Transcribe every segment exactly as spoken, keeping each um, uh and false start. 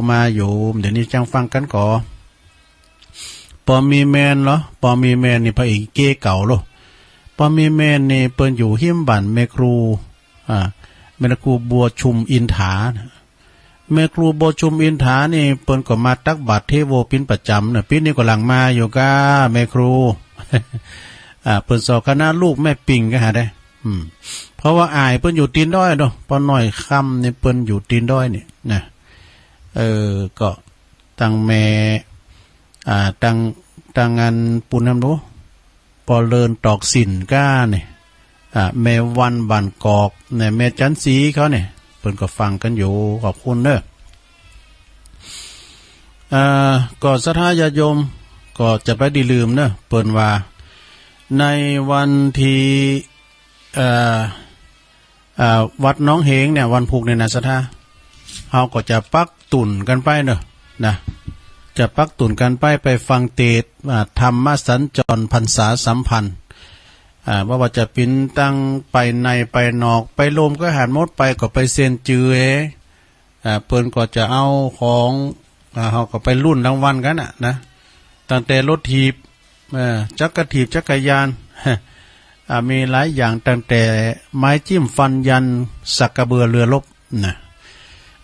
มาอยู่ เดี๋ยวนี้จังฟังกันก่อ ปอมีแมนเหรอ ปอมีแมนนี่พระเอกเก้เก่าโล ปอมีแมนนี่เปิ้นอยู่หิมบ้านแม่ครู อ่า แม่ครูบัวชุมอินถานะ แม่ครูบัวชุมอินถานี่เปิ้นก็มาตักบาตรเทโวปิณประจำเนอะ ปีนี้ก็หลั่งมาอยู่ก้า แม่ครู อ่า เปิ้นสอนคณะลูกแม่ปิ่งก็หาได้ อืม เพราะว่าอ้ายเปิ้นอยู่ตีนดอยเนาะ ป้อน้อยคำนี่เปิ้นอยู่ตีนดอยนี่นะ เออ ก็ตังแม่ อ่า ตัง ตังอันปูนน้ำรู้ ปอเลินตอกสินก้านี่ อ่า แม่วันบ้านกอกเนี่ย แม่จันสีเขาเนี่ย เปิ้นก็ฟังกันอยู่ ขอบคุณเนอะ อ่า ก็ศรัทธาญาติโยม ก็จะไปดีลืมเนอะ เปิ้นว่า ในวันที่ เอ่อ เอ่อ วัดหนองเหงเนี่ย วันพุธเนี่ยนะศรัทธา เฮาก็จะปักตุ่นกันไปเนอะ นะ จะปักตุ่นกันไป ไปฟังเตสน์ อ่า ธรรมสัญจรพรรษาสัมพันธ์ อ่า บ่ว่าจะเป๋นตังไปในไปนอก ไปโฮมก็หันหมด ไปก็ไปเซ็นจือเอ อ่า เปิ้นก็จะเอาของ อ่า เฮาก็ไปลุ้นรางวัลกันน่ะนะ ตั้งแต่รถถีบ เอ่อ จักรถีบ จักรยาน อ่า มีหลายอย่าง ตั้งแต่ไม้จิ้มฟันยันสักกระเบือเรือรบนะ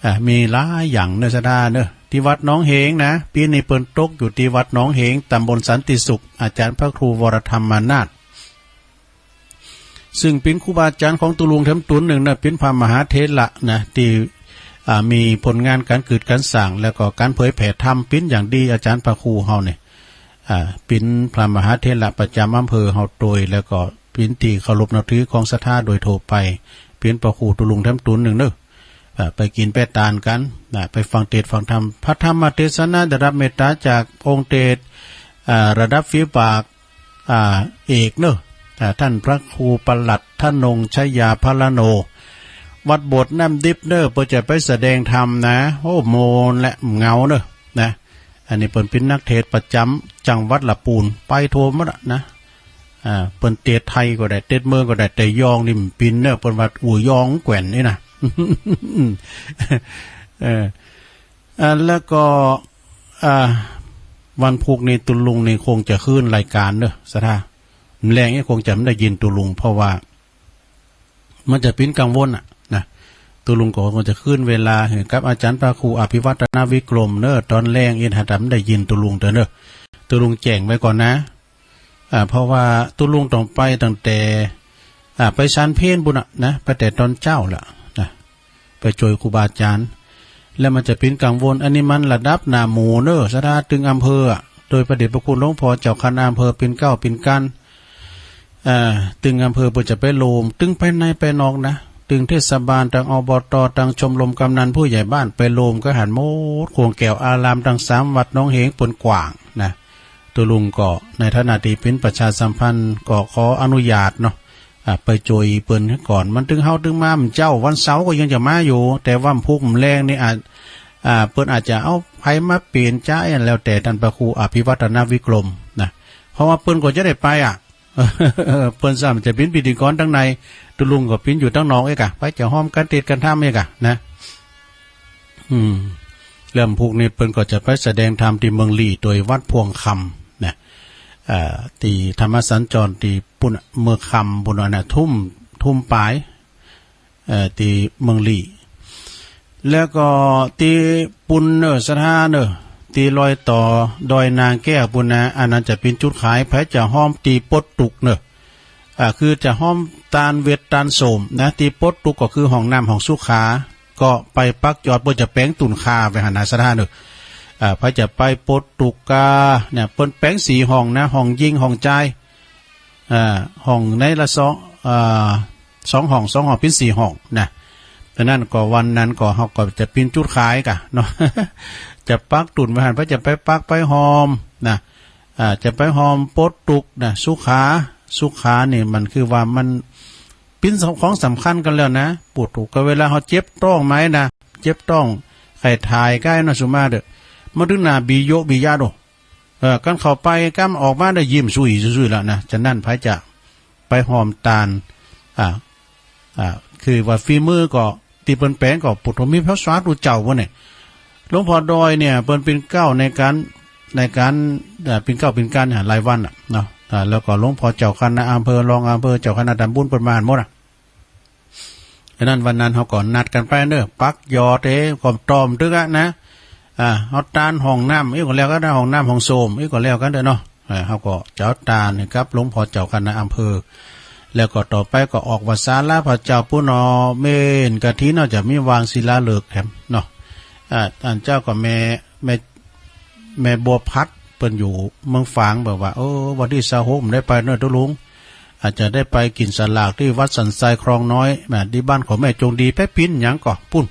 อ่า มีหลายอย่างเนอะศรัทธาเนอะ ที่วัดหนองเหงนะ ปีนี้เปิ้นตกอยู่ที่วัดหนองเหง ตำบลสันติสุข อาจารย์พระครูวรธรรมานาถ ซึ่งเป๋นครูบาอาจารย์ของตุ๊ลุงแถมต๋นนึ่งนะ เป๋นพระมหาเถระนะ ตี้ อ่า มีผลงานก๋านเกิดก๋านสร้าง แล้วก็ก๋านเผยแผ่ธรรมเป๋นอย่างดี อาจารย์พระครูเฮาเนี่ย อ่า เป๋นพระมหาเถระประจำอำเภอเฮาโตย แล้วก็เป๋นตี้เคารพนับถือของศรัทธาโดยทั่วไป เป๋นพระครูตุ๊ลุงแถมต๋นนึ่งเนอะ อ่า ไปกิ๋นไปตานกั๋นนะ ไปฟังเตสน์ฟังธรรม พระธรรมเทศนาได้รับเมตตาจากองค์เตสน์ อ่า ระดับฝีปาก อ่า เอกเนอะ อ่า ท่านพระครูปลัดธนงชยาพรโน วัดโบสถ์น้ำดิบเนอะ เปิ้นจะไปแสดงธรรมนะ โอ้ โมนและเหงาเนอะ นะ อันนี้เปิ้นเป๋นนักเทศน์ประจำจังหวัดละปูน ไปทั่วหมดอะนะ อ่า เปิ้นเตสน์ไทยก็ได้ เตสน์เมืองก็ได้ แต่ยองนี่บ่เป๋นเนอะ เปิ้นว่าอู้ยองแกว่นนี่นะ เออ อ่า แล้วก็ อ่า วันพุธนี่ตุ๊ลุงนี่คงจะคืนรายการเนอะศรัทธา แลงนี่คงจะบ่ได้ยินตุ๊ลุง เพราะว่ามันจะเป๋นกังวลอะนะ ตุ๊ลุงก็คงจะคืนเวลาหื้อกับอาจารย์พระครูอภิวัฒนวิกรมเนอะ ตอนแลงนี่หาจะบ่ได้ยินตุ๊ลุงเตื้อเนอะ ตุ๊ลุงแจ้งไว้ก่อนนะ อ่า เพราะว่าตุ๊ลุงต้องไปตั้งแต่ อ่า ไปฉันเพลปู้นน่ะนะ ไปแต่ตอนเจ๊าละนะ ไปช่วยครูบาอาจารย์ แล้วมันจะเป๋นกังวล อันนี้มันระดับหน้าหมู่เนอะ ศรัทธาตึงอำเภออะ โดยพระเดชพระคุณหลวงพ่อเจ้าคณะอำเภอเป๋นเกล้าเป๋นกลาง อ่า ตึงอำเภอเปิ้นจะไปโฮม ตึงไปในไปนอกนะ ตึงเทศบาล ตึง อบต ตึงชมรมกำนันผู้ใหญ่บ้าน ไปโฮมก็หันหมด โขงแก้วอารามตึงสามวัดหนองเหงเปิ้นกว้างนะ ตุ๊ลุงก็ในฐานะตี้เป๋นประชาสัมพันธ์ก็ขออนุญาตเนาะ อ่า ไปช่วยเปิ้นก่อน มันตึงเฮาตึงมา มันเจ๊าวันเสาร์ก็ยังจะมาอยู่ แต่วันพุธแลงนี่อาจ อ่า เปิ้นอาจจะเอาใผมาเป๋นจ๊ะ อันแล้วแต่ท่านพระครูอภิวัฒนวิกรมนะ เพราะว่าเปิ้นก็จะได้ไปอะ เปิ้นซ้ำจะเป๋นพิธีกรตังใน ตุ๊ลุงก็เป๋นอยู่ตังนอกเอกอะ ไปจะฮ่อมก๋านเตสน์ก๋านธรรมเอกอะนะ อืม แล้วพุธนี่เปิ้นก็จะไปแสดงธรรมตี้เมืองลี้ โดยวัดพวงคำนะ เอ่อ ตี้ธรรมสัญจรตี้ปู้น เมืองคำปู้นน่ะ ทุ่ม ทุ่มปลาย เอ่อ ตี้เมืองลี้ แล้วก็ตี้ปู้นเนอะศรัทธาเนอะ ตี้รอยต่อดอยนางแก้วปู้นนะ อันนั้นจะเป๋นจุดขาย ใผจะฮ่อมตี้ปลดตุ๊กเนอะ อ่า คือจะฮ่อมตานเวทตานโสมนะ ตี้ปลดตุ๊กก็คือห้องน้ำห้องสุขา ก็ไปปักจอด เปิ้นจะแป๋งตุ๊นคาไว้หั้นนะศรัทธาเนอะ อ่า ใผจะไปปลดตุ๊กกาเนี่ย เปิ้นแป๋งสี่ห้องนะ ห้องญิงห้องจาย อ่า ห้องในละสอง อ่า สองห้อง สองห้องเป๋นสี่ห้องนะ ฉะนั้นก็วันนั้นก็เฮาก็จะเป๋นจุดขายกะเนาะ จะปักตุ๊นไว้หั้น ใผจะไปปักไปฮ่อมนะ อ่า จะไปฮ่อมปลดตุ๊กนะ สุขา สุขานี่มันคือว่ามันเป๋นของสำคัญกันแล้วนะ ปลดตุ๊ก ก็เวลาเฮาเจ็บต๊องไหมนะ เจ็บต๊อง ไข้ถ่ายใก้เนาะ สุมาเด้อ มาถึงหน้าบีโยะบียะโด เออ คันเข้าไปกำออกมาได้ยิ้มซุยซุยแล้วนะ ฉะนั้นใผจะไปฮ่อมตาน อ่า อ่า คือว่าฝีมือก็ ตี้เปิ้นแป๋งก็ ปุโตมีพระสาธุเจ้าบ่เนี่ย หลวงพ่อดอยเนี่ยเปิ้นปิ่นเกล้าในการ ในการ เอ่อ ปิ่นเกล้าปิ่นการเนี่ยหลายวันน่ะเนาะ อ่า แล้วก็หลวงพ่อเจ้าคณะอำเภอ รองอำเภอ เจ้าคณะตำบลเปิ้นมาหมดอ่ะ อันนั้นวันนั้นเฮาก็นัดกันไปเด้อ ปักหยอดเอ้ ก็ตอมตึกอะนะ อ่า เฮาตานห้องน้ำ อีกก็แล้วกันนะ ห้องน้ำห้องส้วม อีกก็แล้วกันเด้อเนาะ อ่า เฮาก็จะเอาตานให้กับหลวงพ่อเจ้าคณะอำเภอ แล้วก็ต่อไปก็ออกวัดศาลาพระเจ้าปุ้นเนาะ เม้นกฐินเนาะ จะมีวางศิลาฤกษ์แถมเนาะ อ่า อันเจ้าก็แม่ แม่ แม่บัวพัด เปิ้นอยู่เมืองฝาง บอกว่า เออ วันที่ซาวหกได้ไปเนอะตุ๊ลุง อาจจะได้ไปกินสลากที่วัดสันทรายคลองน้อย นะ ที่บ้านของแม่จงดี ไปปิ้นหยังก่อ ปุ้น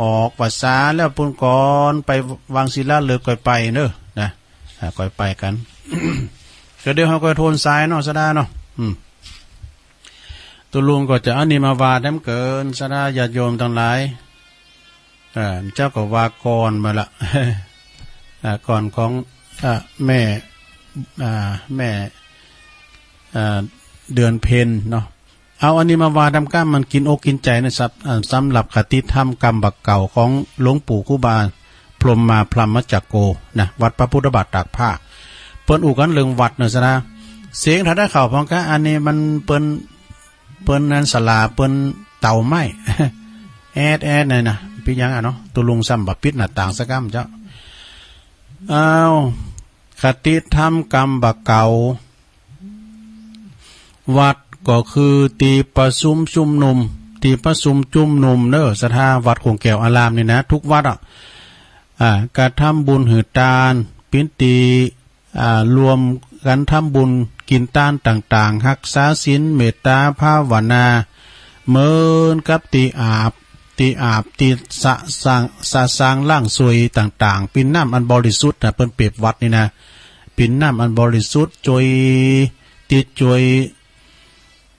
ออกวัดศาลาแล้วปุ้นก่อน ไปวางศิลาฤกษ์ก่อยไปเนอะ นะ อ่า ก่อยไปกัน ก็เดี๋ยวเฮาก็โทนสายเนาะ สะดาเนาะ อืม ตุ๊ลุงก็จะเอานี่มาว่าแถมเกิน สะดาญาติโยมทั้งหลาย เอ่อ เจ้าก็ว่าก่อนมาละ อ่า ก่อนของ อ่า แม่ อ่า แม่ อ่า เดือนเพ็ญเนาะ เอาอันนี้มาว่าแถมก้า มันกินอกกินใจนะครับ อ่า สำหรับคติธรรมกำบ่าเก่าของหลวงปู่ครูบาพรหมมาพรหมจักโกนะ วัดพระพุทธบาทตากผ้า เปิ้นอู้กันเรื่องวัดเนาะ สะดา เสียงถ้าได้เข้าพร้อมกัน อันนี้มันเปิ้น เปิ้นนั้นศาลาเปิ้นเตาไม้ แอดแอดนั่นนะ ปิดหยังอะเนาะ ตุ๊ลุงซ้ำบ่ปิดหน้าต่างสักกำเจ้า อ้าว คติธรรมกำบ่าเก่า วัดก็คือตี้ประชุมชุมนุม ตี้ประชุมชุมนุมเนอะ ศรัทธาวัดโขงแก้วอารามนี่นะ ทุกวัดอะ อ่า กระทำบุญหื้อตาน ปิ้นตี้ อ่า รวมกันทำบุญกินตานต่างๆ ฮักษาศีล เมตตาภาวนา เหมือนกับตี้อาบ ตี้อาบ ตี้สะสาง สะสางล้างสวยต่างๆ ปิ้นน้ำอันบริสุทธิ์นะ เปิ้นเปรียบวัดนี่นะ ปิ้นน้ำอันบริสุทธิ์ จวย ตี้จวย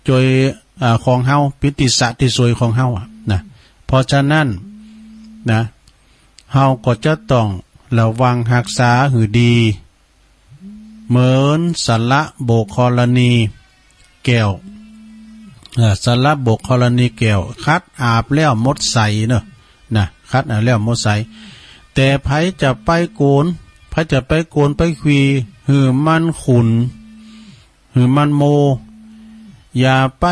จวย อ่า ของเฮา ปิ้นตี้สะตี้สวยของเฮาอะนะ เพราะฉะนั้นนะ เฮาก็จะต้องระวังฮักษาหื้อดี เหมือนสระโบกธรณีแก้ว เอ่อ สระโบกธรณีแก้ว ขัดอาบแล้วหมดใสเนอะ นะ ขัดอาบแล้วหมดใส แต่ไผจะไปโกน ไผจะไปโกนไปขีหื้อมันขุ่น หื้อมันโม อย่าไป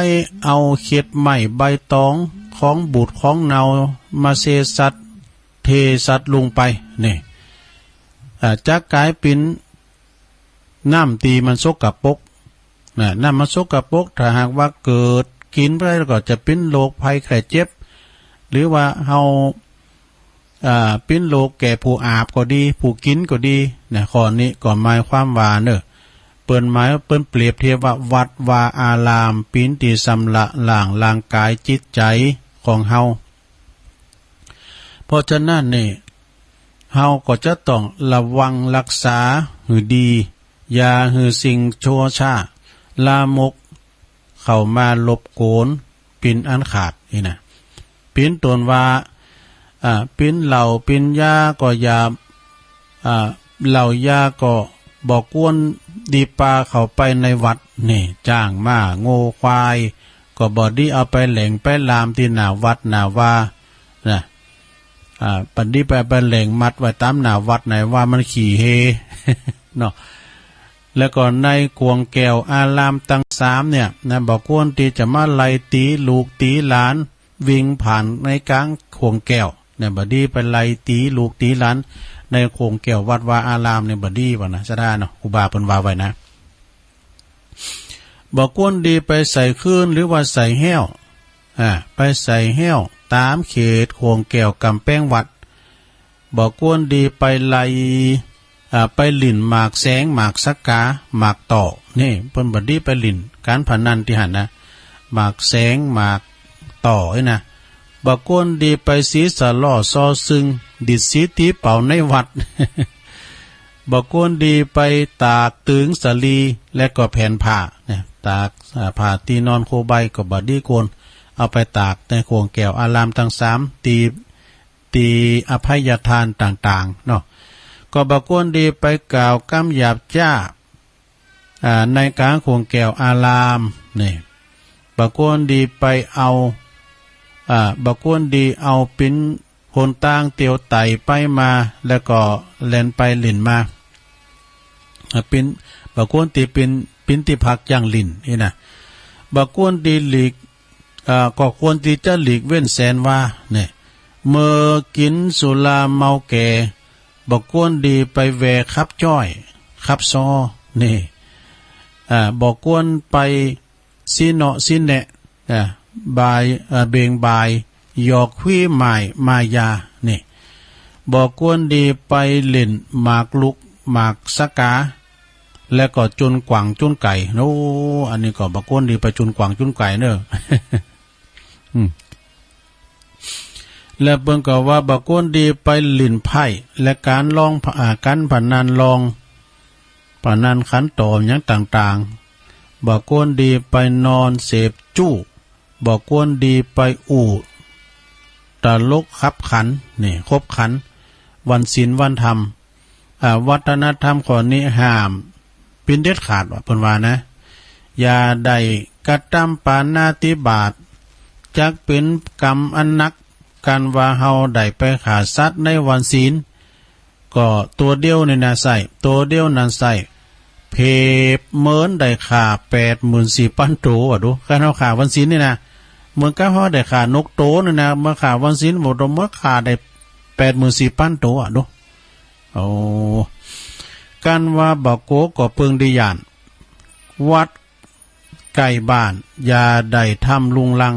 เอาเข็ดไม้ใบตองของบูดของเน่ามาเซสัตว์ เทสัตว์ลงไป นี่ อ่า จะกลายเป็นน้ำตี้มันสกปรก นะ น้ำมันสกปรก ถ้าหากว่าเกิดกินไปแล้วก็จะเป็นโรคภัยไข้เจ็บ หรือว่าเฮา อ่า ปิ้นโรคแก่ผู้อาบก็ดี ผู้กินก็ดี นะ ข้อนี้ก็หมายความว่าเนอะ เปิ้นหมาย เปิ้นเปรียบเทียบว่าวัดวาอารามปิ้นตี้ชำระล้างร่างกายจิตใจของเฮา เพราะฉะนั้นนี่ เฮาก็จะต้องระวังรักษาหื้อดี อย่าหื้อสิ่งชั่วช้า ลามก เข้ามารบกวน ปิ้นอันขาดนี่นะ ปิ้นต้นว่า อ่า ปิ้นเหล้าปิ้นยาก็อย่า อ่า เหล้ายาก็บ่ควรดีปาเข้าไปในวัด นี่ จ้างม้างัวควาย ก็บ่ดีเอาไปแหล่งไปลามตี้หน้าวัดหน้าวา นะ อ่า บ่ดีไป ไปแหล่งมัดไว้ต๋ามหน้าวัดไหนว่ามันขี้เฮ เนาะ แล้วก็ในข่วงแก้วอารามตังสามเนี่ยนะ บ่ควรตี้จะมาไล่ตี๋ลูกตี๋หลานวิ่งผ่านในกลางข่วงแก้วเนี่ย บ่ดีไปไล่ตี๋ลูกตี๋หลานในข่วงแก้ววัดวาอารามเนี่ย บ่ดีว่านะ สะดาเนาะ ครูบาเปิ้นว่าไว้นะ บ่ควรดีไปใส่คืนหรือว่าใส่แฮ้ว อ่า ไปใส่แฮ้วต๋ามเขตข่วงแก้วกำแพงวัด บ่ควรดีไปไล่ อ่า ไปหลิ้นหมากแสง หมากสักกา หมากต่อ นี่ เปิ้นบ่ดีไปหลิ้นก๋านพนันตี้หั้นนะ หมากแสง หมากต่อนี่นะ บ่ควรดีไปสีสะเลาะซอซึง ดีดสีตี๋เป่าในวัด บ่ควรดีไปตากตึงสาลี และก็แผ่นผ้าเนี่ย ตาก อ่า ผ้าตี้นอนคู่ใบก็บ่ดีควร เอาไปตากในข่วงแก้วอารามตังสาม ตี้ ตี้อภัยทานต่างๆ เนาะ ก็บ่ควรดีไปกล่าวกำหยาบจ๊า อ่า ในกลางข่วงแก้วอาราม นี่ บ่ควรดีไปเอา อ่า บ่ควรดีเอาปิ้น คนต่างเตียวไต่ไปมา แล้วก็แล่นไปเล่นมา อ่า ปิ้น บ่ควรตี้ปิ้น ปิ้นตี้พักย่างหลิ้นนี่นะ บ่ควรตี้หลีก อ่า ก็ควรตี้จะหลีกเว้นแสนว่า เนี่ย เมื่อกินสุราเมาแก่ บ่ควรตี้ไปแว่ขับจ้อย ขับซอ นี่ อ่า บ่ควรไป ซี้เนาะซี้แนะ อ่า บ่าย อ่า เบ่งบ่าย หยอกคุยหมายมายา นี่ บ่ควรตี้ไปเล่นหมากลุกหมากสะกา แล้วก็จุนกวางจุนไก่ โอ้ อันนี้ก็บ่ควรตี้ไปจุนกวางจุนไก่เนอะ อืม แล้วเปิ้นก็ว่าบ่ควรตี้ไปเล่นไพ่ และการลอง อ่า การพนันลอง พนันขันต่อหยังต่างๆ บ่ควรตี้ไปนอนเสพจู้ บ่ควรตี้ไปอู้ตลกขับขัน นี่ ขบขัน วันศีลวันธรรม อ่า วัฒนธรรมข้อนี้ห้าม เป็นเด็ดขาดว่า เปิ้นว่านะ อย่าได้กระทำปาณาติบาต จักเป็นกรรมอันหนัก กันว่าเฮาได้ไปฆ่าสัตว์ในวันศีล ก็ตัวเดียวนี่นะใส่ ตัวเดียวนั้นใส่ เปรียบเหมือนได้ฆ่าแปดหมื่นสี่พันตัวอะดู คันเฮาฆ่าวันศีลนี่นะ เหมือนกับเฮาได้ฆ่านกโตนี่นะ เมื่อฆ่าวันศีลหมด เมื่อฆ่าได้แปดหมื่นสี่พันตัวอะดู โอ้ กันว่าบ่โกก็เปิงดีย่าน วัดใกล้บ้าน อย่าได้ทำรุงรัง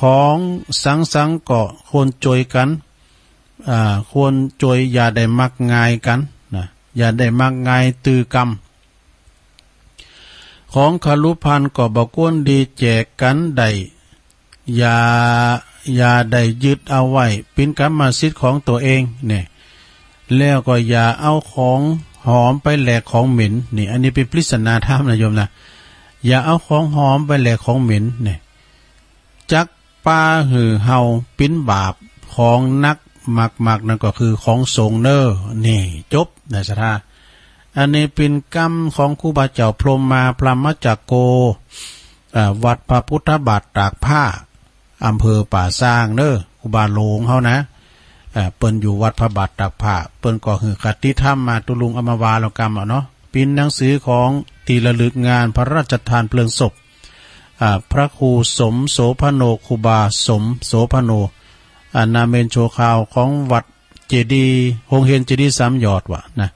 ของสังสรรค์ก็ควรช่วยกัน อ่า ควรช่วย อย่าได้มักง่ายกันนะ อย่าได้มักง่ายตื้อกำ ของคฤหัสถ์ก็บ่ควรตี้แจกกันได้ อย่า อย่าได้ยึดเอาไว้เป็นกรรมสิทธิ์ของตัวเองเนี่ย แล้วก็อย่าเอาของหอมไปแลกของเหม็น นี่ อันนี้เป็นปริศนาธรรมนะโยมนะ อย่าเอาของหอมไปแลกของเหม็นเนี่ย จักปาหื้อเฮาปิ้นบาป ของหนักมากๆ นั่นก็คือของสงฆ์เน้อ นี่ จบนะศรัทธา อันนี้เป็นกำของครูบาเจ้าพรหมมา พรหมจักโก อ่า วัดพระพุทธบาทตากผ้า อำเภอป่าซางเน้อ ครูบาหลวงเฮานะ อ่า เปิ้นอยู่วัดพระบาทตากผ้า เปิ้นก็หื้อคติธรรมมา ตุลุงเอามาว่าแล้วกำเอาเนาะ ปิ้นหนังสือของที่ระลึกงานพระราชทานเพลิงศพ อ่า พระครูสมโสภโณ ครูบาสมโสภโณ อ่า นาเมนชั่วคราวของวัดเจดีย์ โฮงเฮียนเจดีย์สามยอดว่ะนะ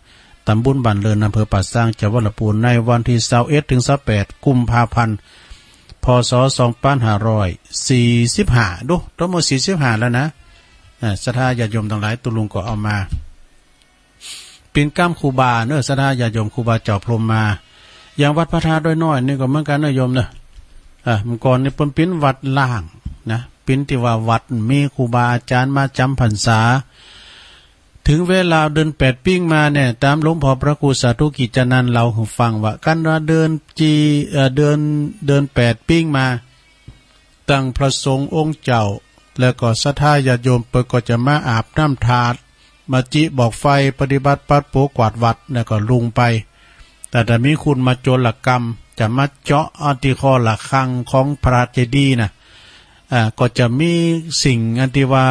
ตำบลบ้านเลิน อำเภอป่าซาง จังหวัดลำพูน ในวันที่ซาวเอ็ดถึงซาวแปดกุมภาพันธ์ พ.ศ. สองพันห้าร้อยสี่สิบห้า ดู ทั้งหมดสี่สิบห้าแล้วนะ อ่า ศรัทธาญาติโยมทั้งหลาย ตุลุงก็เอามา ปิ้นกำครูบาเนอะ ศรัทธาญาติโยม ครูบาเจ้าพรหมมา อย่างวัดพระธาตุดอยน้อยนี่ก็เหมือนกันเนอะโยมเนอะ อ่ะ เมื่อก่อนนี่เปิ้นปิ้นวัดร้างนะ ปิ้นตี้ว่าวัดมีครูบาอาจารย์มาจำพรรษา ถึงเวลาเดือนแปดปิ้งมาเนี่ย ตามหลวงพ่อพระครูสาธุกิจจานันท์เล่าหื้อฟังว่า กันว่าเดือนจี เอ่อ เดือน เดือนแปดปิ้งมา ตังพระสงฆ์องค์เจ้า แล้วก็ศรัทธาญาติโยมเปิ้นก็จะมาอาบน้ำธาตุ มาจิบอกไฟ ปฏิบัติปัดเป๋ากวาดวัด แล้วก็ลุงไป แต่ถ้ามีคนมาโจรกรรม จะมาเจาะเอาตี้คอระฆังของพระเจดีย์นะ อ่า ก็จะมีสิ่งอันตี้ว่า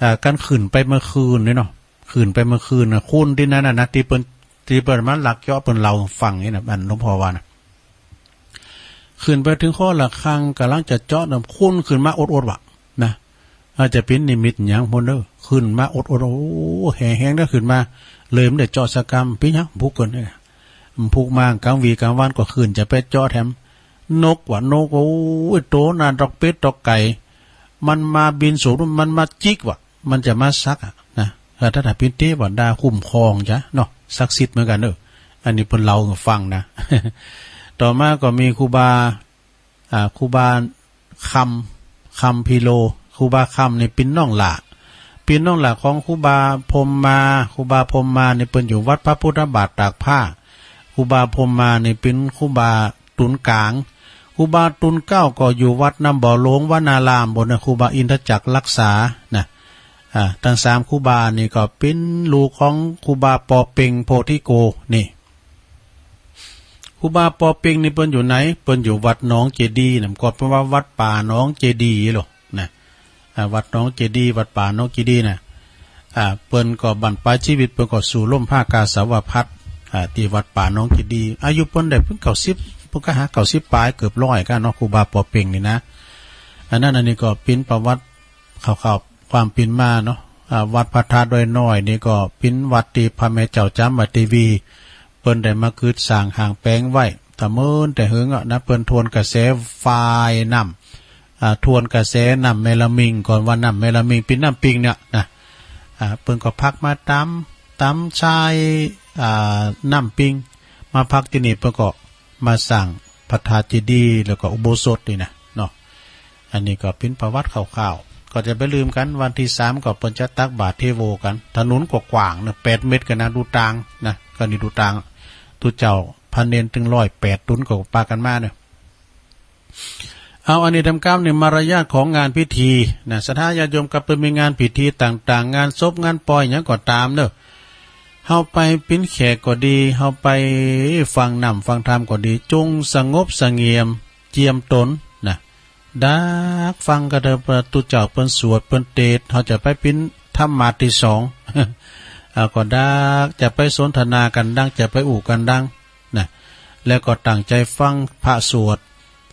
อ่า กันขึ้นไปเมื่อคืนนี่เนาะ ขึ้นไปเมื่อคืนน่ะ คนตี้นั้นน่ะนะ ตี้เปิ้น ตี้เปิ้นมาลักเจาะ เปิ้นเล่าหื้อฟังนี่นะ อันหลวงพ่อว่านะ ขึ้นไปถึงคอระฆัง ก่ำลังจะเจาะน่ะ คนขึ้นมาโอดๆ ว่ะ นะ อาจจะเป๋นนิมิตหยังพุ้นเด้อ ขึ้นมาโอดๆ โอ้ แฮงๆ เด้อ ขึ้นมา เลยบ่ได้เจาะสักกำ เป๋นหยัง ผูกเกินเนี่ย ผูกมากลางวีกลางวันก็ขึ้นจะไปเจาะแถม นกว่ะ นก โอ้ย โตหน้าดอกเป็ดดอกไก่ มันมาบินสูง มันมาจิกว่ะ มันจะมาสักอะนะ เออ ถ้า ถ้าเป๋นเทวดาคุ้มครองจ้ะเนาะ ศักดิ์สิทธิ์เหมือนกันเนอะ อันนี้เปิ้นเล่าหื้อฟังนะ ต่อมาก็มีครูบา อ่า ครูบาคำ คำพีโล ครูบาคำนี่ปิ้นน้องหล้า ปิ้นน้องหล้าของครูบาพรหมมา ครูบาพรหมมานี่เปิ้นอยู่วัดพระพุทธบาทตากผ้า ครูบาพรหมมานี่ปิ้นครูบา ตุนกลาง ครูบาตุนเกล้าก็อยู่วัดน้ำบ่อหลวงวนาราม บนนะ ครูบาอินทจักรรักษานะ อ่า ทั้งสามครูบานี่ก็เป๋นลูกของครูบาปอเป่งโพธิโก นี่ ครูบาปอเป่งนี่เปิ้นอยู่ไหน เปิ้นอยู่วัดหนองเจดีย์นะ ก็เปิ้นว่าวัดป่าหนองเจดีย์หรอกนะ อ่า วัดหนองเจดีย์ วัดป่าหนองเจดีย์นะ อ่า เปิ้นก็บั้นปลายชีวิตเปิ้นก็สู่ร่มผ้ากาสาวพัสตร์ อ่า ตี้วัดป่าหนองเจดีย์ อายุเปิ้นได้เพิ่งเก้าสิบ เปิ้นก็หาเก้าสิบปลาย เกือบร้อยกั๋นเนาะ ครูบาปอเป่งนี่นะ อันนั้นอันนี้ก็เป๋นประวัติคร่าวๆ ความเป๋นมาเนาะ อ่า วัดพระธาตุดอยน้อยนี่ก็เป๋นวัดตี้พระแม่เจ้าจามเทวี เปิ้นได้มากึ๊ดสร้างห้างแป๋งไว้ แต่เมินแต่เหิงอะนะ เปิ้นทวนกระแสฝ่ายน้ำ อ่า ทวนกระแสน้ำแม่ละมิง ก่อนว่าน้ำแม่ละมิงเป๋นน้ำปิงเนี่ยนะ อ่า เปิ้นก็พักมาต๋าม ต๋ามชาย อ่า น้ำปิง มาพักตี้นี่เปิ้นก็มาสร้างพระธาตุเจดีย์ แล้วก็อุโบสถนี่นะเนาะ อันนี้ก็เป๋นประวัติคร่าวๆ ก็จะบ่ลืมกั๋น วันตี้สามก็เปิ้นจะตักบาตรเทโวกั๋น ถนนก็กว้างนะ แปดเมตรกั๋นนะ ดูตางนะ ก็นี่ดูตาง ตุ๊เจ้าพระเณรตึงร้อยแปดตุ๊นก็ปากั๋นมาเนี่ย เอา อันนี้ต๋ามกำนี่มารยาทของงานพิธีนะ ศรัทธาญาติโยม ก็เปิ้นมีงานพิธีต่างๆ งานศพ งานปล่อยหยังก็ต๋ามเนาะ เฮาไปเป๋นแขกก็ดี เฮาไปฟังน้ำฟังธรรมก็ดี จงสงบเสงี่ยมเจียมต๋นนะ ดักฟังกระเดิมตุ๊เจ้าเปิ้นสวดเปิ้นเตสน์ เฮาจะไปเป๋นธรรมาสน์ตี้สอง เอา ก็ดัก จะไปสนทนากั๋นดัง จะไปอู้กั๋นดัง นะ แล้วก็ตั้งใจ๋ฟังพระสวด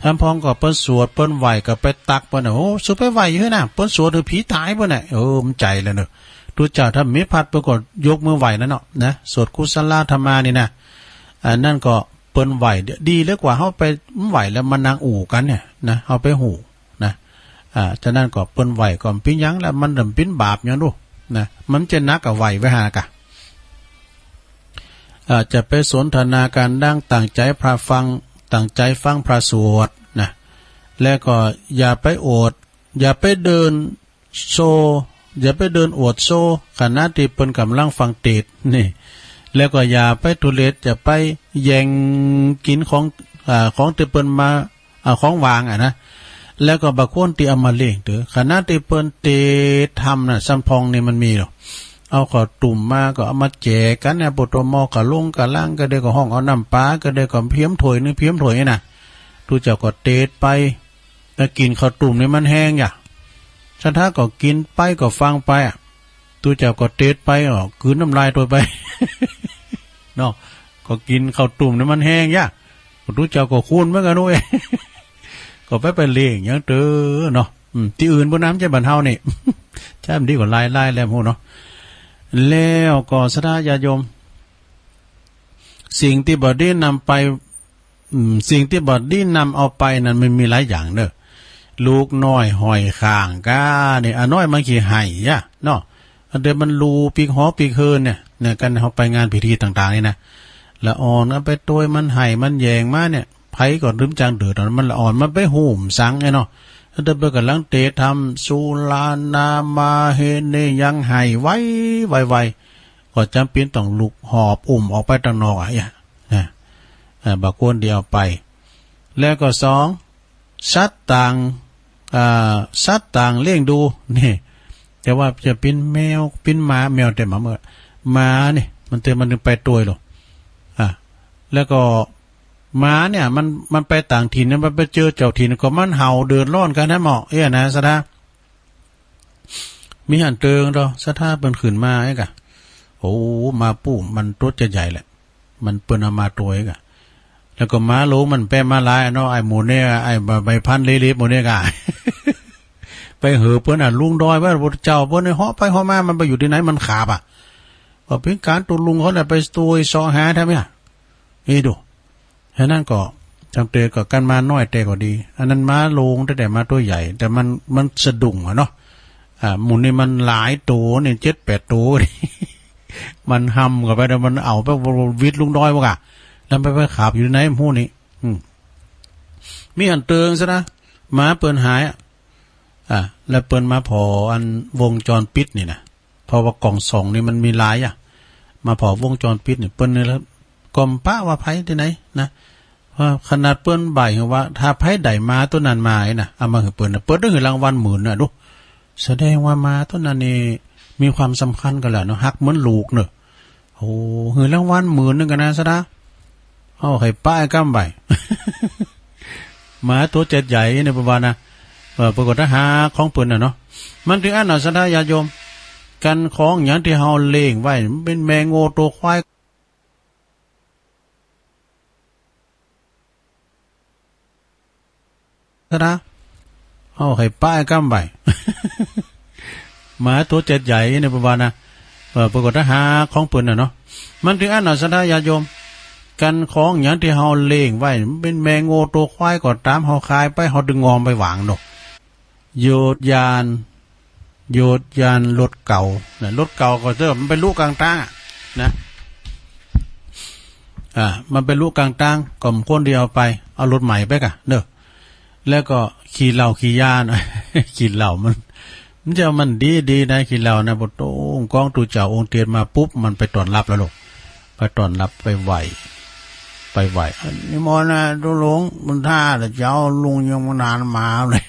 ลำพองก็เปิ้นสวดเปิ้นไหว้ก็ไปตักเปิ้นน่ะ โอ้ สูไปไหว้อยู่นะ เปิ้นสวดหื้อผีต๋ายเปิ้นน่ะ เออ มันใจ๋แล้วเนาะ ตุ๊เจ้าถ้ามีพัดเปิ้นก็ยกมือไหว้แล้วเนาะ นะ สวดกุศลธรรมานี่นะ อันนั้นก็เปิ้นไหว้ ดีเหลือกว่าเฮาไปไหว้แล้วมานั่งอู้กั๋นเนี่ยนะ เฮาไปอู้ นะ อ่า ฉะนั้นก็เปิ้นไหว้ก็บ่เป๋นหยังแล้ว มันบ่เป๋นบาปหยังดู นะ มันจะหนักกว่าไหว้ไว้หากะ อ่า จะไปสนทนากั๋นดัง ตั้งใจ๋พระฟัง ตั้งใจ๋ฟังพระสวดนะ แล้วก็อย่าไปโอด อย่าไปเดินโซ อย่าไปเดินอวดโซ ขณะตี้เปิ้นกำลังฟังเตสน์นี่ แล้วก็อย่าไปทุเรศ อย่าไปแย่งกิ๋นของ อ่า ของตี้เปิ้นมา เอาของว่างอะนะ แล้วก็บ่ควรตี้เอามาเล่งเต๊อะ ขณะตี้เปิ้นเตสน์ธรรมน่ะ ลำพองนี่มันมีเนาะ เอาข้าวตุ้มมาก็เอามาแจกกั๋นเนี่ย ปวดตัวหม้อกะลงกะลัง ก็เดี๋ยวก็ฮ้องเอาน้ำปลา ก็เดี๋ยวก็เผียมถ้วยนึ่งเผียมถ้วยนี่นะ ตุ๊เจ้าก็เตสน์ไป แล้วกิ๋นข้าวตุ้มนี่มันแฮงอย่า ศรัทธาก็กิ๋นไปก็ฟังไปอะ ตุ๊เจ้าก็เตสน์ไป ก็กืนน้ำลายตัวไป เนาะ ก็กิ๋นข้าวตุ้มนี่มันแฮงอย่า ตุ๊เจ้าก็คูนเหมือนกั๋นเว้ย ก็ไปไปเล่งหยังเต๊อะเนาะ อืม ตี้อื่นบ่นำ ใจ้บ้านเฮานี่ ใจ้มันดีกว่าหลายๆ แล้วฮู้เนาะ แล้วก็ศรัทธาญาติโยม สิ่งตี้บ่ดีนำไป อืม สิ่งตี้บ่ดีนำเอาไปนั้นมันมีหลายอย่างเนาะ ลูกน้อยห้อยข้างก้านี่ อาน้อยมันขี้ไห้อย่าเนาะ อันเดียวมันลูปีกหอปีกเฮือนเนี่ย เนี่ย กันเฮาไปงานพิธีต่างๆ นี่นะ ละอ่อนเอาไปตวยมันไห้มันแหย่งมาเนี่ย ไผก็ลืมจังเดือดร้อน มันละอ่อน มันไปฮู้สังไอ้เนาะ อันเดียวเปิ้นกำลังเตสน์ธรรม สุรานามาเฮนี่ยังไห้ไวๆๆ ก็จ๋ำเป๋นต้องลุกหอบอุ้มออกไปตางนอกอะ นะ อ่า บ่ควรตี้เอาไป แล้วก็สอง สัตว์ต่าง อ่า สัตว์ต่างเลี้ยงดู นี่ แต่ว่าจะเป๋นแมว เป๋นหมา แมวแต่หมาเมื่อ หมานี่ มันเตอ มันไปตวยหรอ อ่า แล้วก็หมาเนี่ย มัน มันไปต่างถิ่นเนี่ย มันไปเจอเจ้าถิ่นก็มันเห่าเดือดร้อนกั๋นนะหมอ เอี้ยนะ ศรัทธา มีหั้นเติงเนาะ ศรัทธาเปิ้นขึ้นมาไอ้กะ โอ้ มาปู้มันตัวจะใหญ่แหละ มันเปิ้นเอามาตวยกะ แล้วก็หมาหลวงมันแปะมาหลายเนาะ ไอ้หมู่เนี่ย ไอ้ใบพันธุ์เละๆ หมู่เนี่ยกะ ไปเหอะเปิ้นอะ ลุงดอยว่า พระเจ้าเปิ้นเนี่ยเหาะไปเหาะมา มันไปอยู่ตี้ไหน มันขาบอะ ก็เป๋นก๋านตุ๊ลุงเขาเนี่ย ไปตวยเสาะหาทำเนี่ย นี่ดู ฉะนั้นก็จำเตก็กันมาน้อยแต่ก็ดี อันนั้นหมาหลวงแต่ แต่หมาตัวใหญ่ แต่มัน มันสะดุ้งอะเนาะ อ่า หมู่นี่มันหลายตัวนี่ เจ็ดแปดตัวนี่ มันหำเข้าไปแล้วมันเอาไปวิดลุงดอยบ่กะ แล้วไป ไปขาบอยู่ไหนหมู่นี่ อืม มีหั้นเติงซะนะ หมาเปิ้นหายอะ อ่า แล้วเปิ้นมาผ่ออันวงจรปิดนี่นะ เพราะว่ากล้องส่องนี่มันมีหลายอะ มาผ่อวงจรปิดนี่ เปิ้นนี่ละ ก็บ่ปะว่าไผตี้ไหนนะ ว่าขนาดเปิ้นใบ้ว่า ถ้าไผได้หมาตัวนั้นมาไอ้นะ เอามาหื้อเปิ้นนะ เปิ้นต้องหื้อรางวัลหมื่นนะ ดู แสดงว่าหมาตัวนั้นนี่มีความสำคัญกั๋นแล้วเนาะ ฮักเหมือนลูกเนาะ โอ้ หื้อรางวัลหมื่นนึ่งกั๋นนะ ศรัทธา เอาไข่ป้ายก้ำใบ หมาตัวจัดใหญ่เนี่ย ประมาณนะ เออ เปิ้นก็ตะหาของเปิ้นน่ะเนาะ มันตึงอั้นน่ะ ศรัทธาญาติโยม กันของหยังตี้เฮาเลี้ยงไว้ มันเป๋นแม่งัวโตควาย ศรัทธา เฮาไขป้ายกำไว้ หมาโตเจ็ดใหญ่นี่เปิ้นว่านะ เออ เปิ้นก็ตะหาของเปิ้นน่ะเนาะ มันตึงอั้นน่ะ ศรัทธาญาติโยม กันของหยังตี้เฮาเลี้ยงไว้ มันเป๋นแม่งัวโตควายก็ต๋าม เฮาขายไป เฮาตึงงอมไปหว่างเนาะ โยดยาน โยดยานรถเก๋านะ รถเก๋าก็เติม มันไปลุกลางตางอะนะ อ่า มันไปลุกลางตาง ก็บ่ควรตี้เอาไป เอารถใหม่ไปกะเนาะ แล้วก็ขี้เหล้าขี้ยานะ ขี้เหล้ามัน มันจะมันดีๆ นะ ขี้เหล้านะ ปะโต กองตุ๊เจ้าองค์เตียนมาปุ๊บ มันไปต้อนรับแล้วลูก ไปต้อนรับ ไปไหว้ ไปไหว้ อันนี้มอนะ ตุ๊ลุง บุญท่า เจ้าลุงยังบ่ทันมาเลย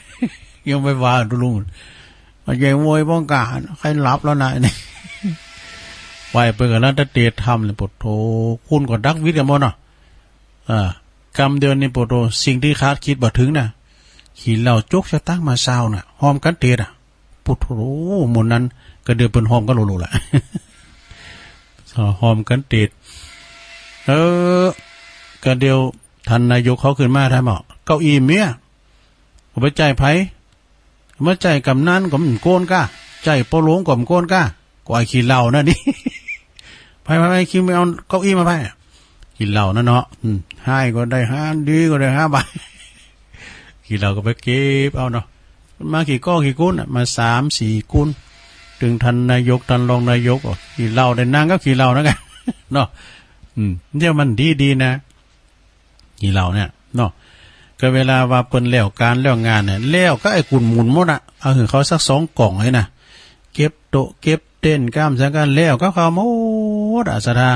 ยังไปว่าตุ๊ลุง เอาใจโวยป้องกัน ใครหลับแล้วนะ นี่ ไหว้เปิ้นก็แล้วแต่เตรียมทำเลย ปะโต คุณก็ดักวิทย์กันหมดเนาะ อ่า กำเดียวนี่ ปะโต สิ่งตี้คาดคิดบ่ถึงนะ ขี้เหล้าจกสตางค์มาซาวน่ะ ฮอมกันเตดอ่ะ ปะโต หมู่นั้นก็เดียวเปิ้นฮอมกันโลๆ ละ ฮอมกันเตด เออ ก็เดียวท่านนายกเขาขึ้นมาถามว่า เก้าอี้เมีย เอาไปจ่ายไผ มาจ่ายกำนันก็บ่โกนก้า จ่ายป้อหลวงก็บ่โกนก้า ก็ไอ้ขี้เหล้านั่นนี่ ไปๆๆ คิงไปเอาเก้าอี้มาไป ขี้เหล้านั่นเนาะ อืม ฮ้ายก็ได้ห้า ดีก็ได้ห้าบาท ขี้เหล้าก็ไปเก็บเอาเนาะ มากี่ก้อกี่กุนน่ะ มาสามสี่กุน ตึงท่านนายก ท่านรองนายก อ้อ ขี้เหล้าได้นั่งกับขี้เหล้านั่นกัน เนาะ อืม เนี่ยมันดีๆ นะ ขี้เหล้าเนี่ยเนาะ ก็เวลาว่าเปิ้นแล้วก๋านแล้วงานเนี่ย แล้วก็ไอ้กุนหมุนหมดอะ เอาหื้อเขาสักสองกล่องเลยนะ เก็บโต๊ะเก็บเต็นท์ก้ามสังกั๋นแล้วก็เขาหมดอะ ศรัทธา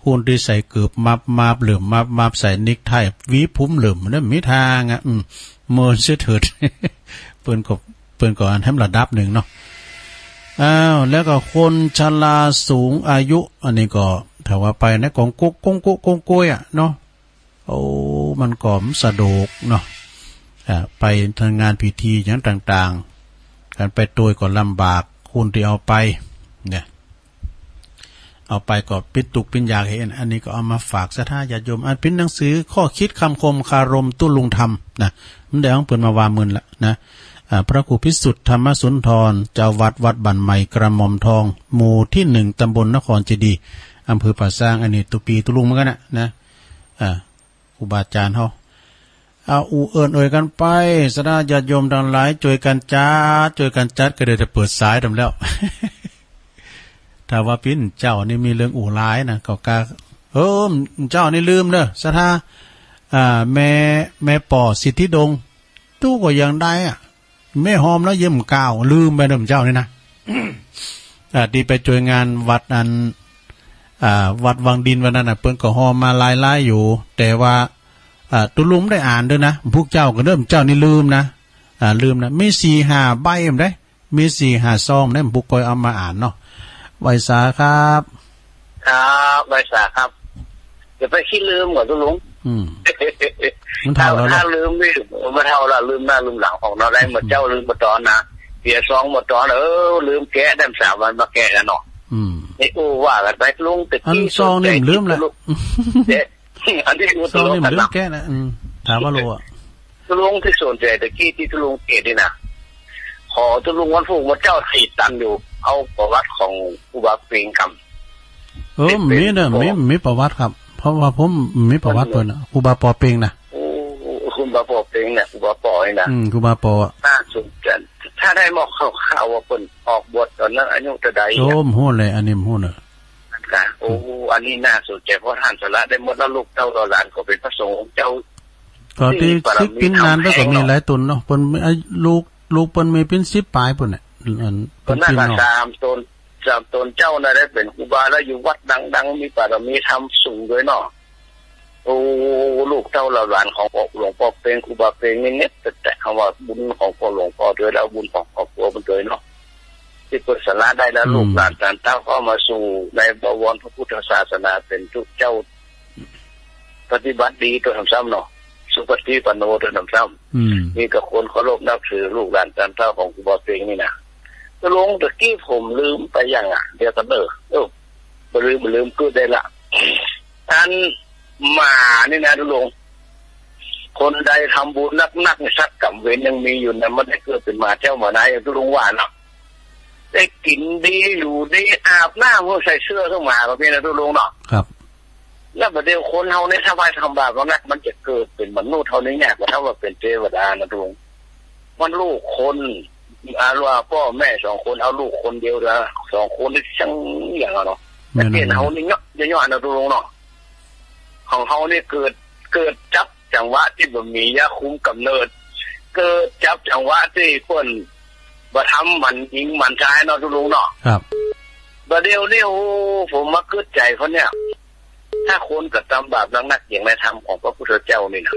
คนตี้ใส่เกิบมับๆ เหลิมมับๆ ใส่เน็กไท หวีผมเหลิม มันบ่มีทางอะ อืม เมินเสียเถิด เปิ้นก็ เปิ้นก็อันแหมระดับหนึ่งเนาะ อ้าว แล้วก็คนชราสูงอายุ อันนี้ก็ถ้าว่าไปนะ กองกุ๊ก กงกุ๊ก กงกุ๊ยอะเนาะ โอ้ มันก็บ่สะดวกเนาะ อ่า ไปทางงานพิธีหยังต่างๆ การไปโตยก็ลำบาก คนตี้เอาไปเนี่ย เอาไปก็ปิดตุ๊กข์ปิดยากเห็น อันนี้ก็เอามาฝากศรัทธาญาติโยม อันเป๋นหนังสือข้อคิดคำคมคารมตุ๊ลุงธรรมนะ มันได้เอาของเปิ้นมาว่าหมื่นละนะ อ่า พระครูพิสุทธิ์ธรรมสุนทร เจ้าวัดวัดบ้านใหม่กระหม่อมทอง หมู่ตี้หนึ่ง ตำบลนครเจดีย์ อำเภอป่าซาง อันนี้ตุ๊ปีตุ๊ลุงเหมือนกั๋นนะ นะ อ่า ครูบาอาจ๋ารย์เฮา เอาอู้เอิ้นเอ่ยกั๋นไป ศรัทธาญาติโยมตังหลาย จ้วยกั๋นจัด จ้วยกั๋นจัด ก็ได้แต่เปิดสายตามแล้ว ถ้าว่าเป๋นเจ้านี่มีเรื่องอู้หลายนะ ก็กะ เออ เจ้านี่ลืมเด้อ ศรัทธา อ่า แม่ แม่ป้อสิทธิดง ตู้ก็ยังได้อะ แม่ฮอมแล้วเยี่ยมก้าว ลืมไปเด้อเจ้านี่นะ อ่า ตี้ไปจ้วยงานวัดอัน อ่า วัดวังดินวันนั้นน่ะ เปิ้นก็ฮอมมาหลายๆ อยู่ แต่ว่า อ่า ตุ๊ลุงได้อ่านด้วยนะ พวกเจ้าก็เด้อ เจ้านี่ลืมนะ อ่า ลืมนะ มีสี่ห้าใบมันได้ มีสี่ห้าซองได้ พวกก้อยเอามาอ่านเนาะ ไหว้สาครับ ครับ ไหว้สาครับ อย่าไปขี้ลืมก่อนตุ๊ลุง อืม มันเฒ่าแล้วเนาะ ถ้าลืมนี่ มันเฒ่าแล้ว ลืมหน้าลืมหลังของเราได้ หมดเจ้าลืมหมดต๋อนนะ เสียซองหมดต๋อน เออ ลืมแกะได้สามวันมาแกะกั๋นเนาะ อืม ไอ้อู้ว่ากั๋นไป ตุ๊ลุง แต่ อัน กี้ ซองนี่มันลืมแล้ว ตุ๊ลุง เอ๊ะ อันนี้มัน ซองนี่มันลืมแกะแล้ว อืม ถามว่ารู้อะ ตุ๊ลุงตี้สนใจ๋ตะกี้ตี้ตุ๊ลุงเกตนี่นะ ขอตุ๊ลุงวันพุธมาเจ้าสี่ตันอยู่ เอาประวัติของครูบาเปงกำ เออ มีเนอะ มี มีประวัติครับ เพราะว่าผมมีประวัติเปิ้นน่ะ ครูบาปอเปงนะ โอ้ ครูบาปอเปงเนี่ย ครูบาปอนี่นะ อืม ครูบาปออะ น่าสนใจ๋ ถ้าได้บอกคร่าวๆ ว่าเปิ้นออกบวชต๋อนนั้นอายุเท่าใดอะ โอ้ บ่ฮู้เลย อันนี้บ่ฮู้เนอะ นั่นกะ โอ้ อันนี้น่าสนใจ๋ เพราะท่านสละได้หมดแล้ว ลูกเต้าเหล่าหลานก็เป๋นพระสงฆ์องค์เจ้า ก็ตี้ ตี้ปารมี ติ๊กปิ้นงานไปก็มีหลายต๋นเนาะ เปิ้นมี ไอ้ ลูก ลูกเปิ้นมีปิ้นสิบปลายปุ้นน่ะ อัน เปิ้นปิ้นเนาะ สามต๋น สามต๋นเจ้าน่ะได้เป๋นครูบาแล้วอยู่วัดดังๆ มีปารมีธรรมสูงด้วยเนาะ โอ้ ลูกเต้าเหล่าหลานของหลวงปอเปง ครูบาเปงนี่เน็ตแต่คำว่าบุญของพ่อหลวงพ่อด้วยแล้วบุญของครอบครัวมันด้วยเนาะ ตี้เปิ้นสละได้แล้ว อืม ลูกหลานต๋านเาก็มาสู่ในบวรพระพุทธศาสนาเป๋นตุ๊เจ้า ปฏิบัติดีตั๋วซ้ำๆ เนาะ สุปฏิปันโน เท่านั้นซ้ำ อืม มีแต่คนเคารพนับถือลูกหลานตามเท่าของครูบาเพ็งนี่นะ ตกลงตะกี้ผมลืมไปยังอ่ะ เดี๋ยวกันเนอะ เออ บ่ลืม บ่ลืม เกิดได้ละ ท่านหมานี่นะ ตกลง คนใดทำบุญนักๆ นี่ สักกรรมเวรยังมีอยู่นะ มันได้เกิดเป็นหมาแถวหมานา อย่างตกลงว่าเนาะ ได้กินดี อยู่ดี อาบน้ำ ใส่เสื้อคือหมาแบบนี้นะ ตกลงเนาะ ครับ แล้วบัดเดี๋ยวคนเฮาเนี่ย ถ้าไปทำบาปนักๆ มันจะเกิดเป็นมนุษย์เฮานี่ยากกว่าถ้าว่าเป็นเทวดานะ ตกลง มันลูกคน อาว่าพ่อแม่สองคน เอาลูกคนเดียวนะ สองคนนี่ช่างอย่างอะเนาะ แม่นๆ แต่เกณฑ์เฮานี่เนาะ จะย้อนนะ ตกลงเนาะ ของเฮานี่เกิด เกิดจับจังหวะที่บ่มียาคุมกำเนิด เกิดจับจังหวะที่เปิ้นบ่ทำหมันหญิงหมันชายเนาะ ตกลงเนาะ ครับ บัดเดี๋ยวนี้ โอ้ ผมมาเกิดใจคนเนี่ย ถ้าคนกระทำบาปนักๆ อย่างในธรรมของพระพุทธเจ้านี่นะ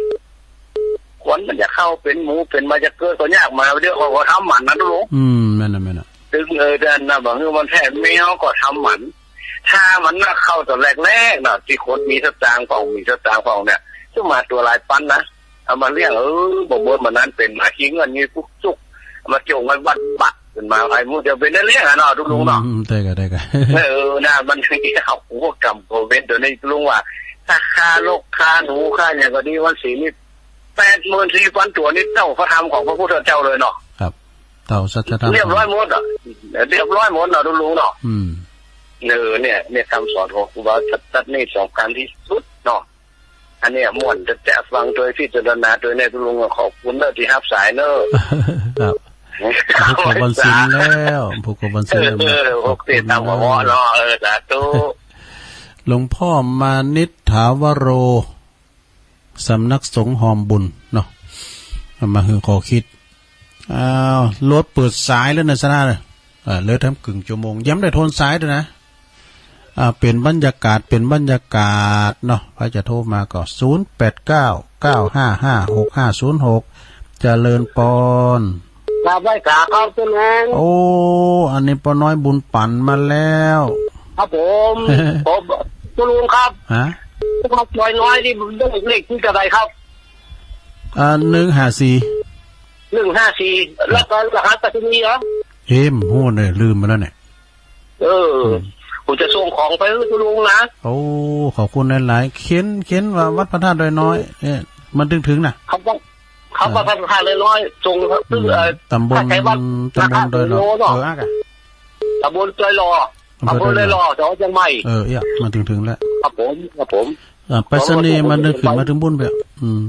คนมันจะเข้าเป็นหมูเป็นหมา จะเกิดก็ยาก มาเดี๋ยวเขาก็ทำหมันนะ ตกลง อืม แม่นน่ะ แม่นน่ะ ถึง เออ ด้านหน้าบางทีมันแท้ไม่เอาก็ทำหมัน ถ้ามันน่าเข้าตอนแรกๆ เนาะ ที่คนมีสตางค์ของ มีสตางค์ของเนี่ย ซื้อหมาตัวหลายปันนะ เอามาเลี้ยง เออ บ่เบิ่นมานั้นเป็นหมาขี้เงิน มีปุ๊กจุก เอามาจ้องไว้บัดบัด ขึ้นมา ไอ้หมูจะเป็นได้เลี้ยงอะเนาะ ตกลงเนาะ อืม ได้กะ ได้กะ เออ นะ มันมีเอาหัวกรรมก็เว้นตัวนี้ ตกลงว่า ถ้าฆ่านกฆ่าหนูฆ่าอย่างก็ดี วันศีลนี่ แปดหมื่นสี่พันตัวนี่เต้าพระธรรมของพระพุทธเจ้าเลยเนาะ ครับ เต้าสัจธรรม เรียบร้อยหมดอ่ะ เรียบร้อยหมดเนาะ ตกลงเนาะ อืม เออ เนี่ย เนี่ยคำสอนของครูบาชัดๆ นี่สำคัญที่สุดเนาะ อันเนี้ยม่วนแต่ฟังโดยพิจารณาโดยเนี่ย ตกลงขอบคุณเนอะที่ฮับสายเนอะ ครับ ผูกขบวันศีลแล้ว ผูกขบวันศีลแล้ว เออ เออ ขอบคุณ โอเค ตามหัวเนาะ เออ สาธุ หลวงพ่อมานิษฐาวโร สำนักสงฆ์หอมบุญเนาะ เอามาหื้อข้อคิด อ้าว รถเปิดสายแล้วนะ ชนะเลย อ่า เหลือแถมครึ่งชั่วโมง ยังบ่ได้โทนสายด้วยนะ อ่า เปลี่ยนบรรยากาศ เปลี่ยนบรรยากาศเนาะ ใครจะโทรมาก็ ศูนย์แปดเก้า เก้าห้าห้า หกห้าศูนย์หก เจริญปอน ครับ ไหว้สาครับ ตกลง โอ้ อันนี้ป้าน้อยบุญปันมาแล้ว ครับผม ผม ตกลงครับ ฮะ ครับ น้อยน้อยนี่ เลขที่เท่าไหร่ครับ อ่า หนึ่งห้าสี่ หนึ่งห้าสี่ แล้วก็รหัสไปรษณีย์เหรอ เอ็ม โห เนี่ย ลืมไปแล้วเนี่ย เออ อืม ผมจะส่งของไปให้คุณลุงนะ โอ้ ขอบคุณหลายๆ เขียน เขียนว่าวัดพระธาตุดอยน้อย เอ๊ะ มันถึงๆ นะ เขาก็ เขาก็ อ่า วัดพระธาตุดอยน้อย ส่ง อืม เอ่อ ตำบล ถ้าใช้วัด ตำบลดอยหล่อ ราคาเนาะ เออ อ่ะ ตำบลดอยหล่อ อำเภอดอยหล่อ อำเภอดอยหล่อ จังหวัดเชียงใหม่ เออ เอี้ย มาถึงๆ แล้ว ครับผม ครับผม อ่า ไปรษณีย์มาถึง ขึ้นมาถึงบุญเปียะ อืม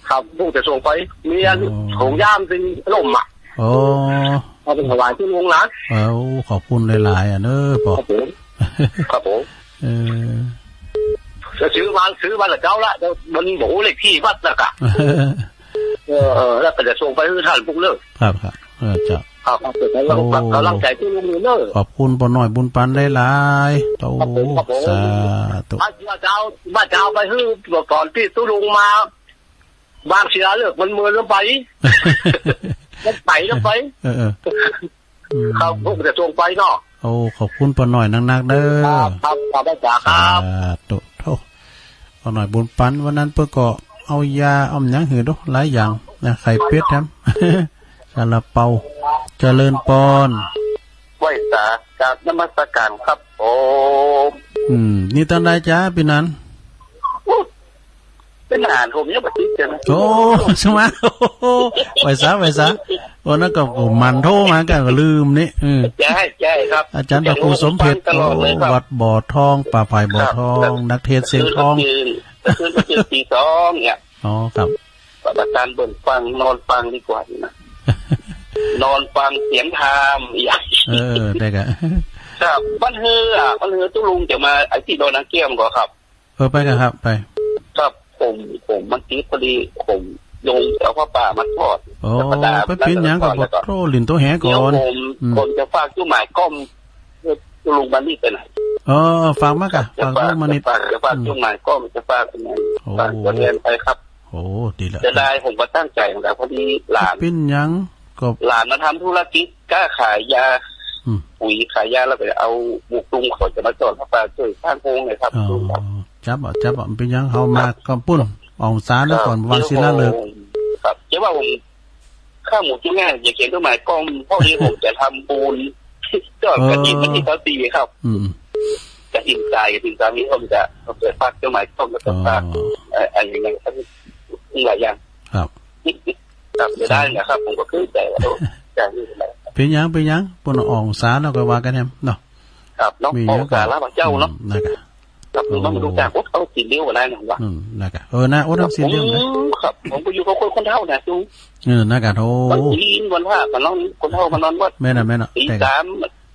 ครับ ผมจะส่งไป มีอัน โอ้ ถุงย่ามที่ล่มอ่ะ โอ้ เอาไปถวายที่โรงหลาน เออ โอ้ ขอบคุณหลายๆ อ่ะเนอะ ปอ ครับผม ครับผม เออ จะซื้อมา ซื้อมาแต่เจ้าละ แต่มันบอกเลขที่วัดนะกะ เออ เออ แล้วก็จะส่งไปให้ท่านพวกเลิก ครับ ครับ เออ เจ้า ครับ ครับ กำลัง โอ้ กำลังใจที่ลุงเนอะ ขอบคุณป้าน้อยบุญปันหลายๆ โอ้ ครับผม ครับผม สาธุ ว่าจะเอา ว่าจะเอาไปให้ตอนที่ตุ๊ลุงมา บางเสียเลิกมันเมินลงไป มันไปลงไป เออ เออ อืม ครับ ผมจะส่งไปเนาะ โอ้ ขอบคุณป้าน้อยนักๆ เด้อ ครับ ครับ ครับ อาจารย์ครับ สาธุ โธ่ ป้าน้อยบุญปัน วันนั้นเปิ้นก็เอายา เอาหยังหื้อดู หลายอย่างนะ ไข่เป็ดแถม ซาลาเปา เจริญปอน ไหว้สา กราบนมัสการครับผม อืม นี่ตอนใดจ๊ะ ปีนั้น เป็นอาหารผมยังบ่ติดใช่ไหม โอ้ สมา โอ้ ไหว้สา ไหว้สา วันนั้นก็ ก็มันโทรมาก็ลืมนี่ เออ ใช่ ใช่ครับ อาจารย์พระครูสมเพชร ตลอดเลยครับ โอ้ วัดบ่อทอง ป่าไผ่บ่อทอง ครับ นักเทศน์เสียงทอง คืนก็คืน คืนก็คืนตีสองเนี่ย อ๋อ ครับ อาจารย์เบิ่งฟัง นอนฟังดีกว่านะ นอนฟังเสียงธรรมอย่าง เออ ได้ครับ ครับ มันเฮือ มันเฮือตุ๊ลุงจะมาไอ้ที่ดอยนางแก้วก่อนครับ เออ ไปกันครับ ไป ครับ ผม ผมมันติดพอดี ผมลงเอาผ้าป่ามาทอด โอ้ ธรรมดา ไปปิ้นหยังก็ แล้วก็ บ่โทรหลิ้นโทรแหก่อน เดี๋ยวผม อืม ผมจะฝากจุดหมายกล้อง ลุงบันนี่ไปไหน เออ ฝากมาก่ะ จะฝาก ฝากลุงมานิด จะฝาก จะฝาก อืม จุดหมายกล้อง จะฝากตรงไหน โอ้ ฝากตัวแทนไปครับ โอ้ ดีละ เสียดาย ผมก็ตั้งใจของเรา พอดีหลาน ปิ้นหยังก็ หลานมาทำธุรกิจค้าขายยา อืม ปุ๋ยขายยา แล้วก็เอาบุกลุงเขาจะมาจอดมาฝากช่วยข้างโค้งเลยครับ อ๋อ ลุงครับ จับเอา จับเอา มันเป็นหยัง เฮามา ครับ กำปุ้น ออกพรรษาเนาะ ครับ ก่อนวางศิลาฤกษ์ ครับ เดี๋ยวผม ครับ เดี๋ยวผม ข้าหมูจุ่มเนี่ย อย่าเขียนเครื่องหมายกล้อง เท่านี้ผมจะทำบุญ ทอดกฐิน เออ วันที่สิบสี่ ครับ อืม กฐินจ่าย กฐินจ่ายนี่ผมจะ ผมจะฝากเครื่องหมายกล้อง แล้วก็ฝาก อ๋อ เอ่อ อะไรอย่างเงี้ยครับ หลายอย่าง ครับ ครับ จะได้นะครับ ผมก็คือแต่ว่า โอ้ จ่ายนี่แหละ เป๋นหยัง เป๋นหยัง เปิ้นออกพรรษาแล้วก็ว่ากันแหมเนาะ ครับเนาะ มีหยัง ออกพรรษาแล้วเจ้าเนาะ อืม นะครับ ครับ โอ้ นี่มันรู้จัก โอ๊ย เอาสินเดียวกันได้นะวะ อืม นะครับ เออ นะ โอ๊ย ทำสินเดียวกัน อืม ครับ ผมก็อยู่กับคน คนเฒ่านะ จุง เออ นะครับ โอ้ วันศีล วันพระ มานอน คนเฒ่ามานอนวัด แม่นน่ะ แม่นน่ะ ตี แต่ สาม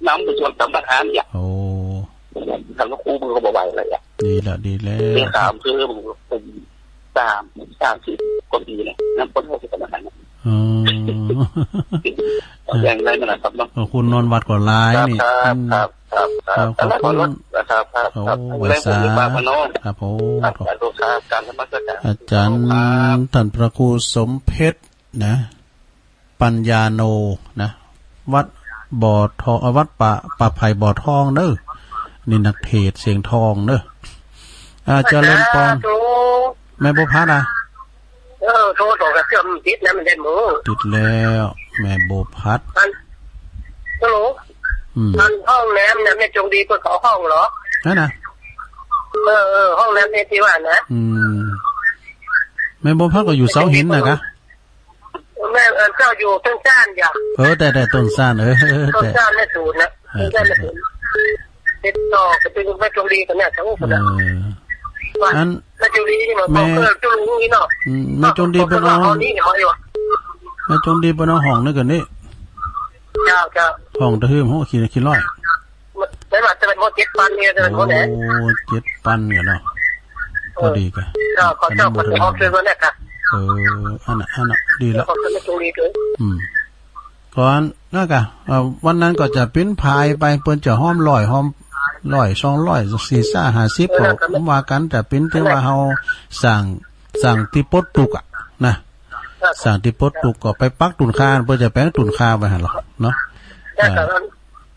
นำไปสวดสังฆทานเนี่ย โอ้ ทำแล้วครูมันก็บ่ไหวเลยอะ ดีแล้ว ดีแล้ว เนี่ย สาม คือผม ผม สาม สามสิบกว่าปีเนี่ย นำคนเฒ่าสิประมาณนั้น อ๋อ อย่างไรมันนะครับเนาะ เออ คุณนอนวัดก็หลายนี่ ครับ อืม ครับ ครับ ครับ ครับ ขอบคุณ แล้วก็ลดนะครับ ครับ โอ้ ครับ ไหว้สา แล้วผมจะฝากมาเนาะ ครับผม ครับ สาธุครับ กราบนมัสการ อาจารย์ ครับ ท่านพระครูสมเพชรนะ ปัญญาโนนะ วัดบ่อทอง เอ่อ วัดป่า ป่าไผ่บ่อทองเนอะ นี่นักเทศน์เสียงทองเนอะ อ่า เจริญพร สาธุ แม่บัวพัดอ่ะ เออ โทรต่อกับเครื่องติดนะ มันได้หมู ติดแล้ว แม่บัวพัด อัน ฮัลโหล อืม อันห้องน้ำเนี่ย แม่จงดีเปิดขอห้องเหรอ นั่นน่ะ เออ เออ ห้องน้ำเนี่ยที่ว่านะ อืม แม่บัวพัดก็อยู่เสาหินน่ะกะ แม่ เออ เจ้าอยู่ต้นซานจ้ะ เออ แต่ แต่ต้นซาน เออ เออ ต้น แต่ ซานแม่ศูนย์นะ เออ ต้นซานแม่ศูนย์ ติดต่อไปถึงแม่จงดีกันเนี่ย ทั้งหมด เอ นะ อ ว่า อัน แม่จงดีนี่มัน แม่ บอกเออจุลุงนี่เนาะ อืม แม่จงดีเปิ้นเอา บอกเปิ้นว่าเอานี่เนี่ยมาดีกว่า แม่จงดีเปิ้นเอาห้องนี่กันนี่ เจ้า เจ้า ห้องตะหืม ห้องขี้ ขี้ร้อย ไม่ว่าจะเป็นหมดเจ็ดปันเนี่ย จะเป็นหมดแหละ โอ้ เจ็ดปันกันเนาะ เออ พอดีกัน เจ้า ขอเจ้า ขอเจ้า ขอเชิญมาเนี่ยค่ะ เออ อันน่ะ อันน่ะ ดีละ ขอเชิญมาตรงนี้ด้วย อืม ก่อนนั่นกะ เอ่อ วันนั้นก็จะปิ้นพายไป เปิ้นจะห้อมร้อย ห้อมร้อย สองร้อย สี่ ห้า ห้าสิบ เออ ก็ นั่นก็ ผมว่ากัน จะปิ้นที่ว่าเฮาสร้าง สร้างตี้ปลดทุกข์อะนะ ครับ สร้างตี้ปลดทุกข์ก็ไปปักตุนคา เปิ้นจะแปลงตุนคาไว้หั่นหรอกเนาะ ครับ อ่า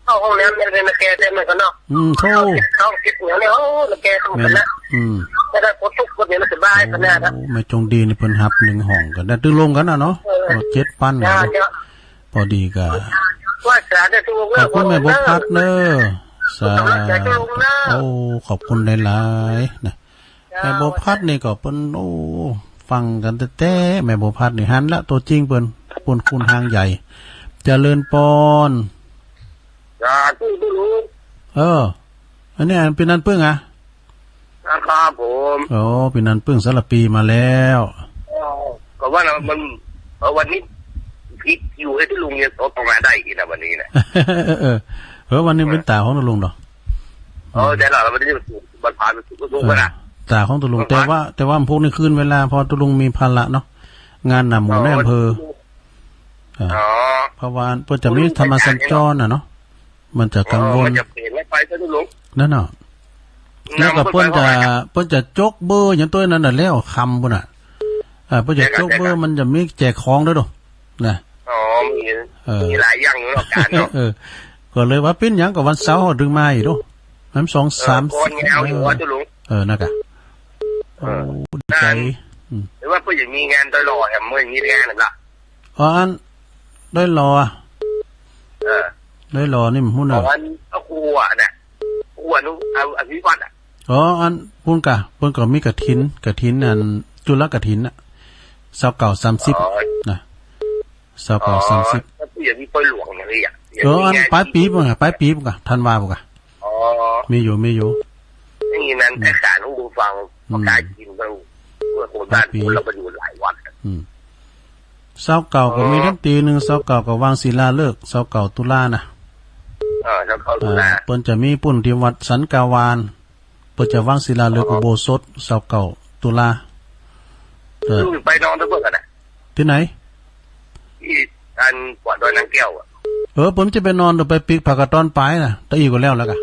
เข้าห้องน้ำเนี่ย มันแก้ได้เหมือนกันเนาะ อืม โธ่ เข้าห้องคิดเหมือนเนี่ย โอ้ มันแก้เหมือนกันนะ แม่น อืม จะได้ปลดทุกข์ปลดเนี่ย มันสบายขนาดนั้น โอ้ แม่จงดีนี่เปิ้นฮับหนึ่งห้องกัน ได้ตึงลงกันน่ะเนาะ เออ เออ เจ็ดปัน จ้า เนาะ จ้า พอดีกะ ว่าสาธุ ขอบคุณแม่บัวพัดเนอะ สาธุ กำลังใจทุกคนเนอะ โอ้ ขอบคุณหลายๆ นะ เจ้า แม่บัวพัดนี่ก็เปิ้น โอ้ ฟังกันแต๊ๆ แม่บัวพัดนี่หันละตัวจริงเปิ้น ปุ้นคุณหางใหญ่ เจริญปอน สาธุ เออ อันนี้อันเป็นนันปึ้งอะ นะครับผม โอ้ เป็นนันปึ้งสารปีมาแล้ว อ๋อ ก็ว่านะมัน เออ วันนี้ผิดอยู่ให้ที่ลุงเนี่ยเขาต้องมาได้อีกนะวันนี้นะ เออ เออ วันนี้เป็นตาของลุงเนาะ เออ แต่ละวันนี้มันผ่านไปสุดก็สุดแล้วนะ เออ ตาของตุลุง มันผ่าน แต่ว่า แต่ว่าพวกนี้คืนเวลา เพราะตุลุงมีภาระเนาะ งานหน้าหมู่ อ๋อ ในอำเภอ อ่า อ๋อ เพราะว่าเปิ้นจะมีธรรมสัญจรน่ะเนาะ มันจะกังวล เออ มันจะเปลี่ยนไม่ไปซะตุลุง นั่นเนาะ แล้วก็เปิ้นจะ เปิ้นจะจกเบอร์อย่างตัวนั้นน่ะแล้วค่ำพุ้นน่ะ อ่า เปิ้นจะจกเบอร์ มันจะมีแจกของด้วยเนาะ นะ อ๋อ มี เออ มีหลายอย่างอยู่เนาะ การเนาะ เออ ก็เลยว่าเป็นหยังก็วันเสาร์เฮาดึงมาอีกเนาะ น้ำสอง เออ สาม คนเงาอยู่ เออ ว่าตุลุง เออ นะกะ เออ โอ้ ดีใจ อืม หรือว่าเปิ้นยังมีงานโดยหล่อแถมเปิ้นมีงานหรือเปล่า อ๋อ อัน โดยหล่ออะ เออ โดยหล่อนี่มันฮู้เนาะ อ๋อ อัน เอาครัวน่ะ ครัวนู้น เอาอภิวัฒน์อะ อ๋อ อัน พุ้นกะ เปิ้นก็มีกฐิน กฐินอัน จุลกฐินน่ะ ซาวเก้า สามสิบ อ๋อ นะ ซาวเก้า อ๋อ สามสิบ แล้วเปิ้นยังมีปอยหลวงอย่างนี้อะ เออ อัน ยังมีงาน ปลายปี๋พุ้นกะ ปลายปี๋พุ้นกะ ธันวาพุ้นกะ อ๋อ มีอยู่ มีอยู่ อย่างนี้นั้น อืม อาจารย์ผู้ฟัง อืม ประกาศกินเปิ้น เมื่อคนบ้าน ปลายปี๋ คนเราไปอยู่หลายวันอะ อืม ซาวเก้าก็มี อ๋อ เดือนตี้หนึ่ง ซาวเก้าก็วางศิลาฤกษ์ ซาวเก้าตุลานะ อ่า ซาวเก้าตุลา อ่า เปิ้นจะมีปุ้นตี้วัดสันกาวาน เปิ้นจะวางศิลาฤกษ์ อ๋อ อุโบสถ ซาวเก้าตุลา เออ ลุงไปนอนด้วยกันนะ ตี้ไหน ตี้อันกวาดดอยนางแก้วอะ เออ เปิ้นจะไปนอน เดี๋ยวไปปิ๊กผากาดตอนปายน่ะ ตะอี้ก็แล้วแล้วกะ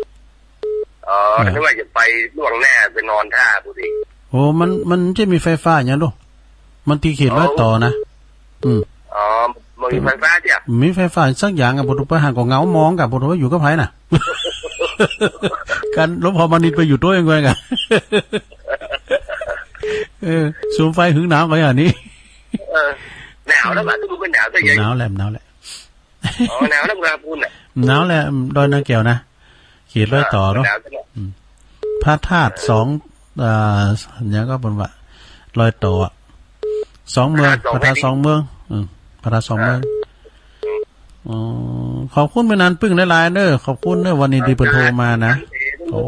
อ๋อ เออ นึกว่าจะไปล่วงหน้าไปนอนท่าพุ้นดี โอ้ มัน มันจะมีไฟฟ้าอย่างเนาะ มันตี้เขตรอยต่อนะ อืม อ๋อ มันมีไฟฟ้าเตี้ย มีไฟฟ้าสักอย่างอะ บ่ต้องไปหันก็เหงามองกะ บ่ต้องไปอยู่กับไผน่ะ กันหลวงพ่อมณิษฐ์ไปอยู่ตัวเองก่อนกะ เออ สุมไฟหึงหนาวก็อย่างนี้ เออ หนาวแล้วบ่ะ ตุ๊ลุงก็หนาวซะเยอะ หนาวแหละ หนาวแหละ อ๋อ หนาวแล้วบ่ะครับคุณน่ะ หนาวแหละ ดอยนาแก้วนะ เขตรอยต่อเนาะ หนาวซะแล้ว อืม พระธาตุสอง เอ่อ หยังก็เปิ้นว่า รอยต่ออะ สองเมือง พระธาตุสอง พระธาตุสองเมือง อืม พระธาตุสองเมือง เออ อ๋อ ขอบคุณพี่นันปึ้งหลายๆเด้อ ขอบคุณเด้อ วันนี้ที่เปิ้นโทรมานะ โอ้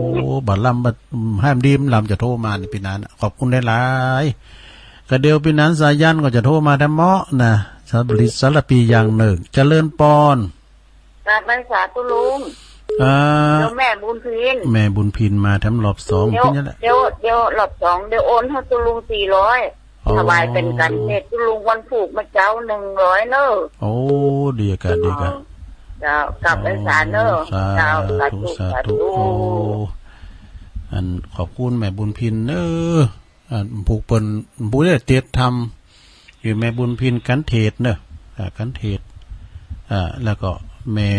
บ่าลำบ่า อืม แฮมดีมลำจะโทรมานี่พี่นัน ขอบคุณหลายๆ ก็เดี๋ยวพี่นันสายันก็จะโทรมาแถมเมาะนะ สำหรับสารพีอย่างหนึ่ง เจริญปอน กราบไหว้สาธุลุง อ่า โยมแม่บุญพิน แม่บุญพินมาแถมรอบสอง เดี๋ยว เป็นยังไง เดี๋ยว เดี๋ยวรอบสอง เดี๋ยวโอนให้ตุลุงสี่ร้อย อ๋อ ถวายเป็นการเทศน์ ตุลุงวันผูกมาเจ้าหนึ่งร้อยเนอะ โอ้ ดีกะ ดีกะ เจ้า กราบไหว้สาเนอะ อ๋อ เจ้า สาธุ สาธุ สาธุ สาธุ โอ้ อัน ขอบคุณแม่บุญพินเนอะ อ่า ผู้เปิ้น ผู้ได้เทศน์ธรรม คือแม่บุญพินกันเทศน์เนอะ อ่า กันเทศน์ อ่า แล้วก็แม่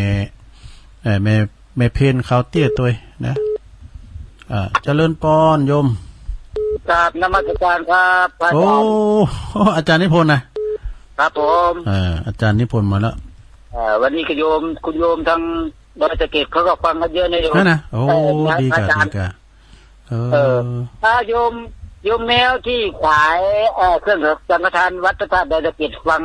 เอ่อ แม่ แม่เพนขาวเตี้ยตัวยนะ อ่า เจริญปอนโยม กราบนมัสการครับ พระอาจารย์ โอ้ อาจารย์นิพนธ์นะ ครับผม เอ่อ อาจารย์นิพนธ์มาแล้ว เอ่อ วันนี้ก็โยม คุณโยมทางดอยสะเก็ดเขาก็ฟังกันเยอะนะโยม นั่นนะ โอ้ เอ่อ ดีกะ พระอาจารย์ ดีกะ เออ เออ ถ้าโยม โยมแมวที่ขาย เอ่อ เครื่องสังฆทานวัดพระธาตุดอยสะเก็ดฟัง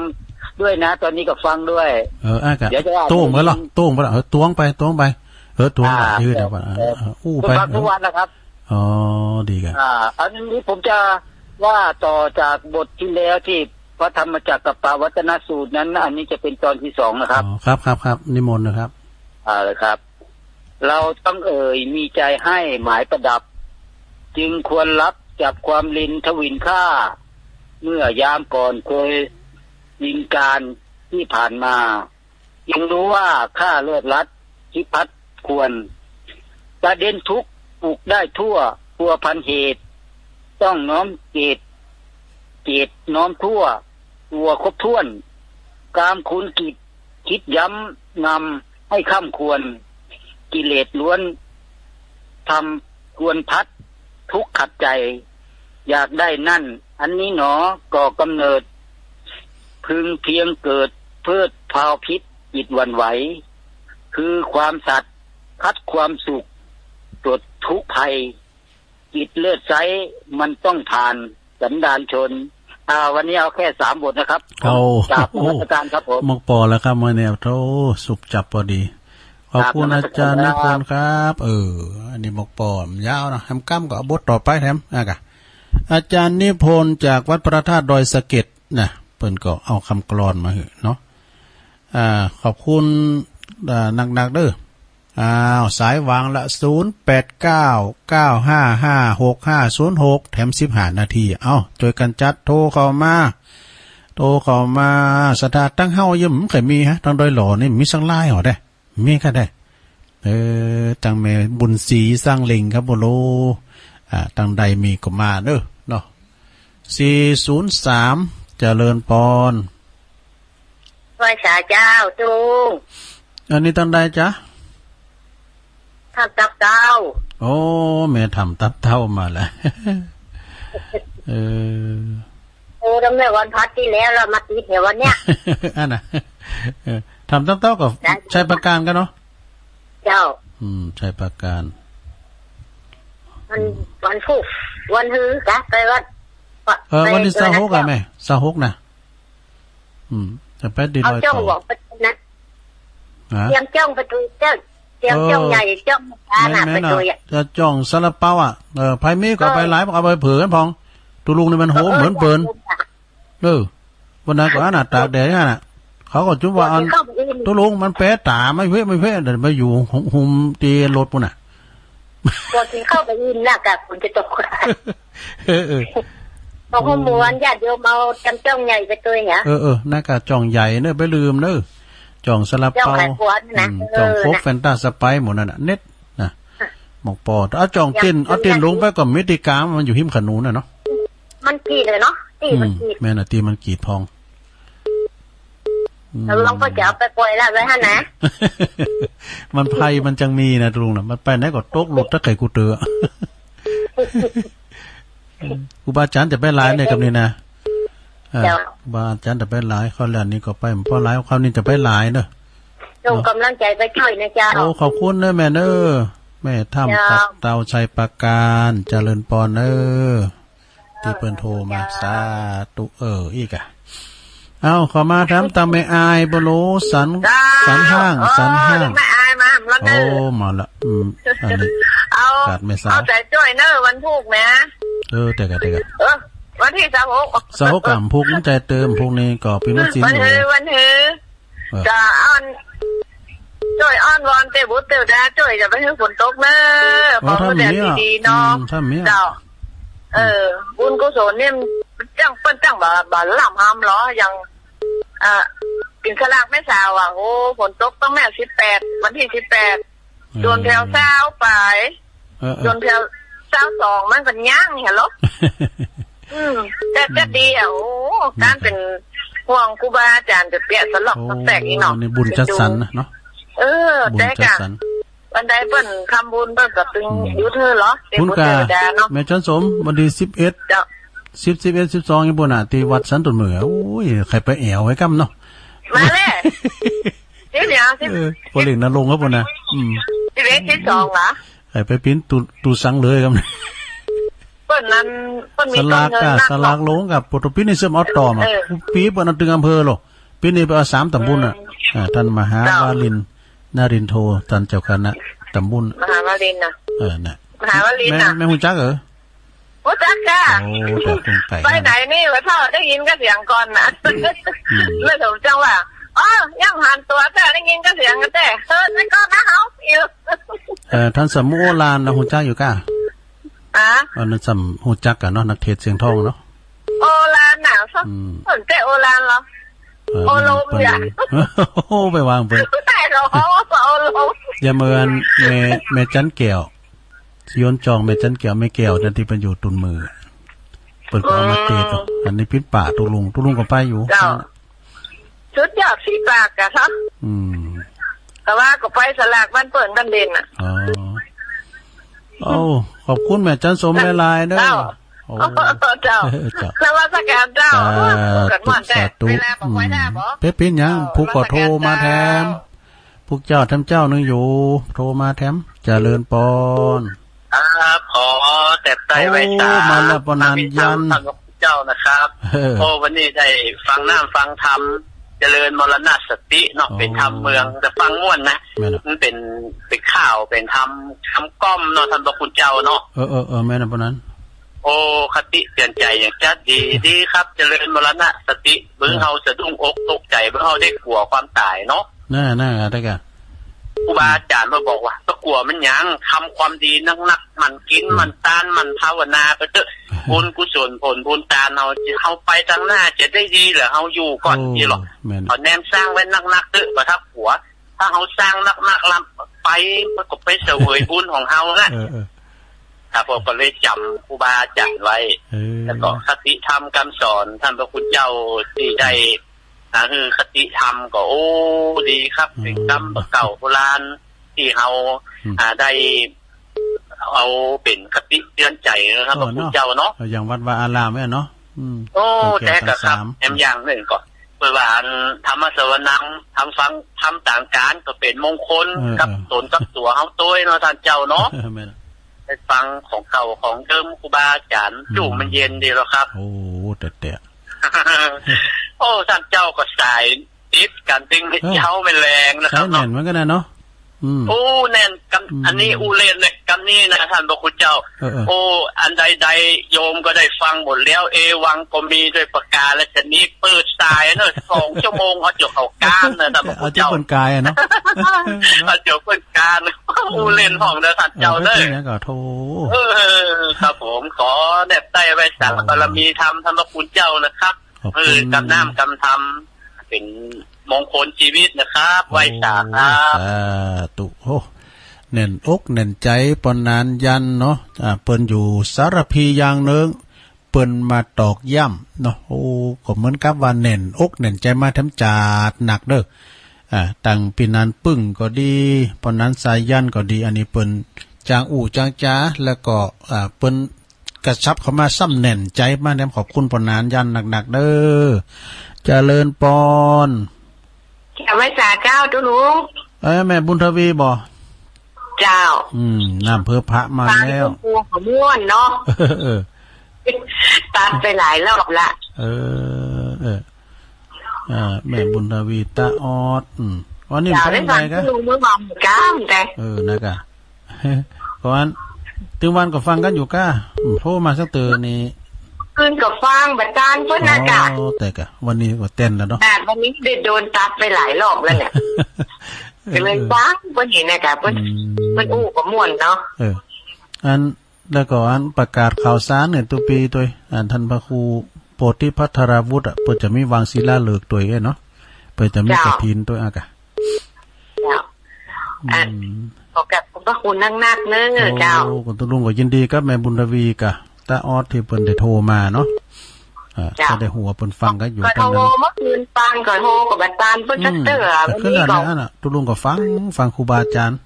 ด้วยนะ ตอนนี้ก็ฟังด้วย เออ อ่ะกะ เดี๋ยวจะว่า ตวงไปละ ตวงไปละ เออ ตวงไป ตวงไป เออ ตวงไป อ่า เออ เดี๋ยวก่อน เออ อู้ไป ฟังทุกวันนะครับ อ๋อ ดีกะ อ่า อันนี้ผมจะว่าต่อจากบทที่แล้วที่พระธรรมจักรกัปปวัตตนสูตรนั้น อันนี้จะเป็นตอนที่สองนะครับ อ๋อ ครับ ครับ ครับ นิมนต์นะครับ อ่า เลยครับ เราต้องเอ่ยมีใจให้หมายประดับ จึงควรรับจับความลินทวินค่า เมื่อยามก่อนเคยยิงการที่ผ่านมา จึงรู้ว่าค่าเลิศลัดพิพัฒน์ควร ประเด็นทุกข์ปลูกได้ทั่ว พัวพันเหตุ ต้องน้อมเกต เกตน้อมทั่ว ตัวครบถ้วน กามคุณกิจ คิดย้ำนำให้ค่ำควร กิเลสล้วน ทำควรพัด ทุกข์ขัดใจ อยากได้นั่น อันนี้หนอ ก่อกำเนิด พึงเพียงเกิด เพลิดเพลินพิษ จิตหวั่นไหว คือความสัตย์ พัดความสุข ปลดทุกข์ภัย จิตเลิศไซร้ มันต้องผ่าน สันดานชน อ่า วันนี้เอาแค่สามบทนะครับ เอา ผมกราบนมัสการครับผม หมกปอแล้วครับ มื้อนี้ โธ่ สุกจับพอดี ขอบคุณ ครับ นมัสการ อาจารย์นิพนธ์ครับ ครับ เออ อันนี้หมกปอมันยาวนะ แถมกำก็เอาบทต่อไปแถม อ่ะกะ อาจารย์นิพนธ์จากวัดพระธาตุดอยสะเก็ดนะ เปิ้นก็เอาคำกลอนมาหื้อเนาะ อ่า ขอบคุณ อ่า นักๆ เด้อ อ้าว สายวางละ ศูนย์แปดเก้า เก้าห้าห้า หกห้าศูนย์หก แถมสิบห้านาที เอ้า ช่วยกันจัด โทรเข้ามา โทรเข้ามา ศรัทธาตังเฮายังบ่เคยมีฮะ ตังดอยหล่อนี่มีสักลายหอเด้ มีก็ได้ เออ ตังแม่บุญศรีสร้างเหล็งครับ โอ้โห อ่า ตังใดมีก็มาเด้อเนาะ สี่ศูนย์สาม เจริญปอน ไหว้สาเจ้า ตุลุง อันนี้ตังใดจ๊ะ ทำตับเต้า โอ้ แม่ทำตับเต้ามาแล้ว เออ โอ้ ตั้งแต่วันพัดที่แล้วเรามาติดเนี่ยวันเนี้ย อันน่ะ เออ ทำตับเต้ากับ ใช่ ชัยปราการกันเนาะ เจ้า อืม ชัยปราการ วัน อืม วันพุธ วันฮือกะ ไปวัด เออ ไป วันที่ วันนั้น ซาวหกอะ เจ้า แม่ ซาวหกนะ อืม จะไปที่ เอา ดอย จ้อง ต่อ บอกไปนะ ฮะ เตรียมจ้องประตูเจ้า เตรียมจ้อง เออ ใหญ่จ้องฟ้าน่ะ แม่นๆ ประตู น่ะ อะ จะจ้องซาลาเปาอะ เออ ไผมีก็ เออ ไปหลาย เอาไปเผื่อกันพอง ตุลุงนี่มันโหม เออ เหมือนเปิ้น เออ เออ วันนั้นก็อันน่ะ ตากแดดอยู่หั่นน่ะ เขาก็จุ๊บว่าอัน กลัวกินข้าวบ่อิ่ม ตกลงมันแปะตาไม่เพ่ ไม่เพ่ เดี๋ยวไปอยู่หุม หุมตีรถปุ้นน่ะ กลัวกินข้าวบ่อิ่มน่ะกะฝนจะตก เออ เออ ของหมู่บ้านญาติโยมเอาจำจ้องใหญ่ไปตัวเนี่ย เออ เออ นั่นกะจ้องใหญ่เนอะ ไปลืมเนอะ จ้องซาลาเปา จ้องไข่ขวดน่ะ อืม เออ จ้องโค้ก น่ะ แฟนตา สไปร์ หมดนั่นน่ะ เน็ตน่ะ หมกปอ เอาจ้องเต้น เอาเต้นลงไปก็เมติกา มันอยู่หิมขนุนน่ะเนาะ มันกรีดเลยเนาะ ตี้มันกรีด อืม แม่นน่ะ ตี้มันกรีดพอง อืม แล้วเราก็จะเอาไปปล่อยละไว้หั่นนะ มันภัยมันจังมีนะลุงน่ะ มันไปไหนก็ตกหลุดตะไคร่กูเตอ ครูบาอาจารย์จะไปหลายเนี่ยกับนี่นะ เออ เจ้า ครูบาอาจารย์จะไปหลาย คราวแล้วนี่ก็ไปบ่หลาย คราวนี้จะไปหลายเนอะ ส่งกำลังใจไปช่วยนะเจ้า โอ้ ขอบคุณเนอะแม่เนอะ แม่ถ้ำ เจ้า ขัดเตาชัยปราการ เจริญปอนเนอะ ตี้เปิ้นโทรมา สาธุ เออ อีกอะ เอ้า ขอมาถามตามแม่อายบ่โล สัน เจ้า สันห้าง เออ สันห้าง แม่อายมาแล้วเนอะ โอ้ มาละ อืม อันนี้ เอา ขาดแม่สาว เอาใจช่วยเนอะวันพูกแหม เออ แต่กะ แต่กะ เออ วันที่ซาวหก ซาวหกกะพูกมันใจเติม พูกนี้ก็เป็นวันศีล วัน อยู่ ฮือ วันฮือ เออ จะอ้อน จ้อยอ้อนวอนเต๋อบุตรเต๋อดา จ้อยจะไปให้ฝนตกเนอะ โอ้ ขอให้แดด ถ้ามีอะ ดีๆเนาะ อืม ถ้ามีอะ เจ้า เออ บุญกุศลเนี่ยมันจั่ง เปิ้นจั่งบ่ บ่ล้ำห้ำหรอ อย่าง อ่ะ กินสลากแม่สาวอ่ะ โอ้ ฝนตกตั้งแม่สิบแปด วันที่สิบแปด เออ จนแถวซาวปลาย เออ เออ จนแถวซาวสอง มันก็ย่างนี่เหรอ อืม แต่ อืม ก็ดีอ่ะ โอ้ นะครับ การเป็นห่วงครูบาอาจารย์จะเปียกสลอก โอ้ สแตกอีกเนาะ นี่บุญจัดสรรนะเนาะ เออ บุญจัดสรร แต่กะ วันใดเปิ้นทำบุญเปิ้นก็ตึง อืม หยุดเฮือเหรอ บุญกะ เทวดาเนาะ แม่จันสม วันที่สิบเอ็ด เจ้า สิบ สิบเอ็ด สิบสอง นี่บุญน่ะ ที่วัดสันต้นเหมือ โอ้ย ใครไปแอวไว้กำเนาะ มาเลย สิบเอ็ด สิบ เออ พอเล่นนรงค์ครับผมนะ อืม สิบเอ็ด สิบสอง เหรอ ไอ้ไปปิ้นตู ตูสังเลยครับ เปิ้นนั้น เปิ้นมี สลาก ต้นเงิน อะ นัก สลาก เนาะ หลวงครับ ปกติปิ้นนี่เสื่อมเอาต่อมา เออ ปีเปิ้นเอาตึงอำเภอโล ปีนี้ไปเอาสามตำบลน่ะ อืม อ่า ท่านมหาวารินทร์ เจ้า นรินทร์โท ท่านเจ้าคณะตำบล มหาวารินทร์น่ะ เออ น่ะ มหาวารินทร์ แม่ น่ะ แม่ฮู้จักเหรอ ฮู้จักจ้า โอ้ แต่คนไกล ไปไหนนี่ ว่าพ่อได้ยินก็เสียงก่อนนะ อืม เลยผมจังว่า อ๋อ ยังหันตัวแต่ได้ยินก็เสียงกันแต่ เออ นั่นก็นะเฮาอยู่ เอ่อ ท่านสมุโอลานนะ ฮู้จักอยู่ก้า ฮะ อันนั้นสมุ ฮู้จักกันเนาะ นักเทศน์เสียงทองเนาะ โอลานน่ะ อืม สนใจโอลานเหรอ เออ โอลม เปิ้น อย่า โอ้ ไปวางเปิ้น ตายแล้ว โอลม อย่าเมินแม่ แม่จันแก้ว ย้อนจองแม่จันแก้ว แม่แก้วนั่นที่เปิ้นอยู่ตุนมือ เปิ้นก็เอามาเตะ อืม อันนี้ปิ้นป่าตุลุง ตุลุงก็ไปอยู่ เจ้า สุดยอดสีปากอะครับ อืม แต่ว่าก็ไปสลากบ้านเปิ้นบ้านเด่นอะ อ๋อ โอ้ ขอบคุณแม่จันสมหลายๆเด้อ เจ้า โอ้ เจ้า เจ้า นมัสการเจ้า สาธุ พูดกันม่วนแต่ สาธุ เวลาบอกไว้ได้บ่ อืม เป๊ะปิ้นหยัง เจ้า ผู้ก็โทรมาแถม นมัสการเจ้า พวกเจ้าแถมเจ้าหนึ่งอยู่ โทรมาแถม เจริญปอน ครับ ขอแตบไตไหว้สา โอ้ มาแล้วปอนาน พระพิธรรม ยัน ท่านพระคุณเจ้านะครับ เออ โอ้ วันนี้ได้ฟังน้ำฟังธรรม เจริญมรณสติเนาะ โอ้ เป็นธรรมเมือง แต่ฟังม่วนนะ แม่นละ มันเป็น เป็นข่าว เป็นธรรม ธรรมก้อมเนาะ ท่านพระคุณเจ้าเนาะ เออ เออ เออ แม่นละปอนนั้น โอ้ คติเตือนใจอย่างจัดดี ดีครับ เจริญมรณสติ เบิ่ง เออ เฮาสะดุ้งอกตกใจ เบิ่งเฮาได้กลัวความตายเนาะ น่า น่า ได้กะ ครูบาอาจารย์มาบอกว่า บ่กลัวมันหยัง ทำความดีนักๆ หมั่นกิน อืม หมั่นทาน หมั่นภาวนาไปเถอะ บุญกุศลผลบุญทานเฮา เฮาไปทางหน้าจะได้ดีเหรอ เฮาอยู่ก่อน โอ้ นี่หรอก แม่น เอาแนมสร้างไว้นักๆ เถอะ บ่ทักกลัว ถ้าเฮาสร้างนักๆ แล้วไป มันก็ไปเสวยบุญของเฮานะ เออ เออ ครับ ผมก็เลยจำครูบาอาจารย์ไว้ เออ แล้วก็คติธรรมคำสอนท่านพระคุณเจ้าที่ได้ อ่า คือคติธรรมก็ โอ้ ดีครับ อืม เป็นคำเก่าโบราณที่เฮา อืม อ่า ได้เอาเป็นคติเตือนใจนะครับ เออ พระคุณเจ้าเนาะ เนาะ เอาอย่างวัดวาอารามเนี่ยเนาะ อืม โอ้ คนแก่ แต่ก็ครับ ทั้งสาม แถมอย่างหนึ่งก็ เพื่อว่าอันธรรมสวนัง ทำฟัง ทำต่างการก็เป็นมงคล เออ กับ เออ ตนกับตัวเฮาโตยเนาะ ท่านเจ้าเนาะ เออ แม่น ได้ฟังของเก่าของเดิมครูบาอาจารย์ อืม จุ่มมันเย็นดีแล้วครับ โอ้ แต่แต่ โอ้ ท่านเจ้าก็สายติดกันตึง เออ เฮาไม่แรงนะครับ สายแน่น เนาะ เหมือนกันนะเนาะ อืม โอ้ แน่นกำ อืม อันนี้อู้เล่นนะ กำนี้นะ ท่านพระคุณเจ้า เออ เออ โอ้ อันใดๆ โยมก็ได้ฟังหมดแล้ว เอวังก็มีด้วยประการและชนิด เปิดสายเนอะ สองชั่วโมง เอาจบเข้าการนะ ท่านพระคุณเจ้า เอาจบเปิ้นกายอะเนาะ เอาจบเปิ้นการ อู้เล่นห้องเด้อ ท่านเจ้าเด้อ เออ ไม่เป็นหยังก็โทร เออ ครับผม ขอแนบใต้ไหว้สา โอ้ บารมีธรรม ท่านพระคุณเจ้านะครับ ขอบคุณ เออ กำน้ำกำธรรม เป็นมงคลชีวิตนะครับ ไหว้สาครับ โอ้ สาธุ โอ้ แน่นอกแน่นใจปอนนานยันเนาะ อ่า เปิ้นอยู่สารพีอย่างหนึ่ง เปิ้นมาตอกย้ำเนาะ โอ้ ก็เหมือนกับว่าแน่นอกแน่นใจมาแถมจาดหนักเด้อ อ่า ตั้งปีนานปึ้งก็ดี ปอนนานสายันก็ดี อันนี้เปิ้นจางอู้จางจา แล้วก็ อ่า เปิ้น กระชับเข้ามาซ้ำแน่นใจมาแหนม ขอบคุณปอหนานยันหนักๆ เด้อ เจริญปอน เจ้า ไหว้สาเจ้าตุ๊ลุง เอ้ย แม่บุญทวีบ่ เจ้า อืม น้ำเพื่อพระมาแล้ว ตาชมพูขมวนเนาะ เออ ตัดไปหลายรอบละ เออ เออ อ่า แม่บุญทวี ตาออด อืม วันนี้ เจ้า ฟัง ได้ฟัง ได้กะ ตุ๊ลุงเมื่อวานกะ เออ นะกะ ก่อน ตึงวันก็ฟังกันอยู่กะ อืม โทรมาสักเตือนนี่ คืนก็ฟังบัดตานเพิ่นนะกะ อ๋อ แต่กะ วันนี้ก็เต้นแล้วเนาะ แต่วันนี้ได้โดนตัดไปหลายรอบแล้วเนี่ย เออ ก็เลยฟังเพิ่นนี่นะกะ เพิ่น อืม เพิ่นอู้ก็ม่วนเนาะ เออ อัน แล้วก็อันประกาศข่าวสารเนี่ย ตุ๊ปีตุ๊ย อันท่านพระครูโพธิภัทราวุฒิอะ เพิ่นจะมีวางศิลาฤกษ์ตุ๊ยเนาะ เพิ่นจะมี เจ้า กฐินตุ๊ยอะกะ เจ้า อืม อัน ขอกราบขอบพระคุณนักๆ เน้อ โอ้ เจ้า คุณตุ๊ลุงก็ยินดีกับแม่บุญทวีกะ ตาออดที่เพิ่นได้โทรมาเนาะ อ่า เจ้า ก็ได้หัวเพิ่นฟังกันอยู่ ก็โทร ตอนนั้น เมื่อคืนฟัง ก็โทรกับอาจารย์เพิ่นสักเตื้อ อืม ก็คือ วันนี้ก็ นั่นแหละนะ ตุ๊ลุงก็ฟัง ฟังครูบาอาจารย์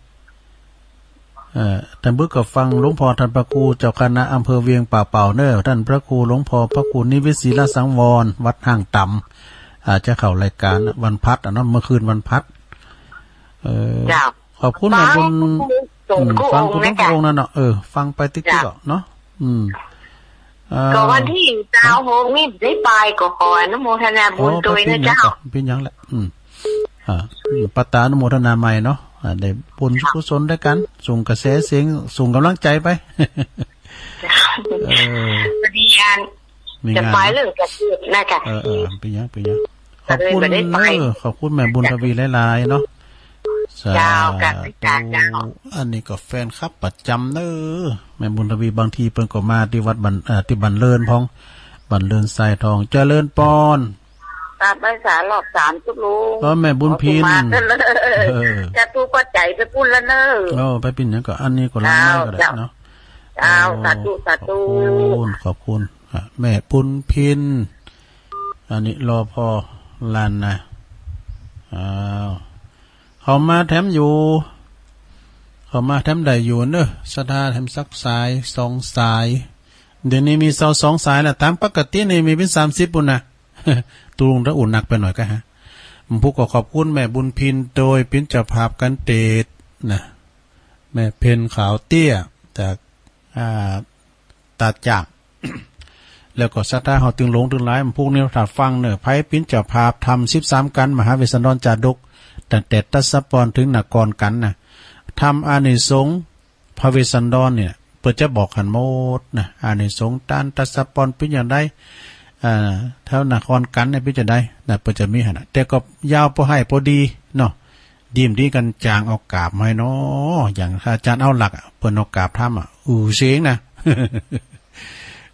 เอ่อ แต่เมื่อก็ฟังหลวงพ่อท่านพระครูเจ้าคณะอำเภอเวียงป่าเป่าเนอะ ท่านพระครูหลวงพ่อพระครูนิวิตศิลสังวร วัดห้างต่ำ อาจจะเข้ารายการวันพัดอะเนาะ เมื่อคืนวันพัด เออ เจ้า ขอบคุณแม่บุญ ฟัง อืม ฟังทุกองค์ ทุกองค์นั่นเนาะ เออ ฟังไปติ๊กๆ เจ้า เนาะ อืม เอ่อ ก็วันที่ซาวหกนี่ได้ไป ก็ขออนุโมทนาบุญ โอ้ ตุ๊ยนะเจ้า เป็นหยังแหละ อืม อ่า อืม ปะตาอนุโมทนาใหม่เนาะ อ่า ได้บุญกุศลด้วยกัน ส่งกระแสเสียง ส่งกำลังใจไป เออ พอดีอัน มีงาน จะไปเรื่องกระเทือนนะคะ เออ เออ เป็นหยัง เป็นหยัง ขอบคุณ ก็เลยไม่ได้ไป เออ ขอบคุณแม่บุญทวีหลายๆ เนาะ เจ้า สาธุ ค่ะ เจ้า อันนี้ก็แฟนคลับประจำเนอะ แม่บุญทวี บางทีเพิ่นก็มาที่วัดบ้าน เอ่อ ที่บ้านเลินพอง บ้านเลินทรายทอง เจริญปอน ตัดไม้สารรอบสามตุ๊ลุง ก็แม่บุญพิน ขอสุมาเถอะเลย เออ จะตู้ก็ใจไปปุ้นแล้วเนอะ โอ้ ไปปิ้นหยังก็ อันนี้ก็ล้างไม้ก็ได้เนาะ เจ้า เจ้า โอ้ สาธุ สาธุ ขอบคุณ ขอบคุณ อ่ะ แม่บุญพิน อันนี้รอพอลานนะ อ้าว เข้ามาแถมอยู่ เข้ามาแถมได้อยู่เนอะ ศรัทธาแถมสักสายสองสาย เดี๋ยวนี้มีเสาสองสายแล้ว ตามปกตินี่มีเป็นสามสิบปุ้นนะ ตุ๊ลุงถ้าอุ่นหนักไปหน่อยก็ฮะ ผมพูดก็ขอบคุณแม่บุญพินโดยเป็นเจ้าภาพกันเตดนะ แม่เพ็ญขาวเตี้ยจาก อ่า ตาดจ้าง แล้วก็ศรัทธาเฮาตึงหลงตึงหลาย พวกนี้ถ้าฟังเนอะ ไผเป็นเจ้าภาพทำสิบสามกัน มหาเวสสันดรจาดก ตั้งแต่ตัสสะปอนถึงนครกันนะ ทำอานิสงส์พระเวสสันดรเนี่ย เปิ้นจะบอกหั้นหมดนะ อานิสงส์ตานตัสสะปอนเป็นอย่างใด อ่า แถวนครกันเนี่ยเป็นจั่งใดนะ เปิ้นจะมีหั้นนะ แต่ก็ยาวพอให้พอดีเนาะ ดีมดีกันจางเอากราบให้เนาะ อย่างอาจารย์เอาหลักอะ เปิ้นเอากราบทำอะ อือเสียงนะ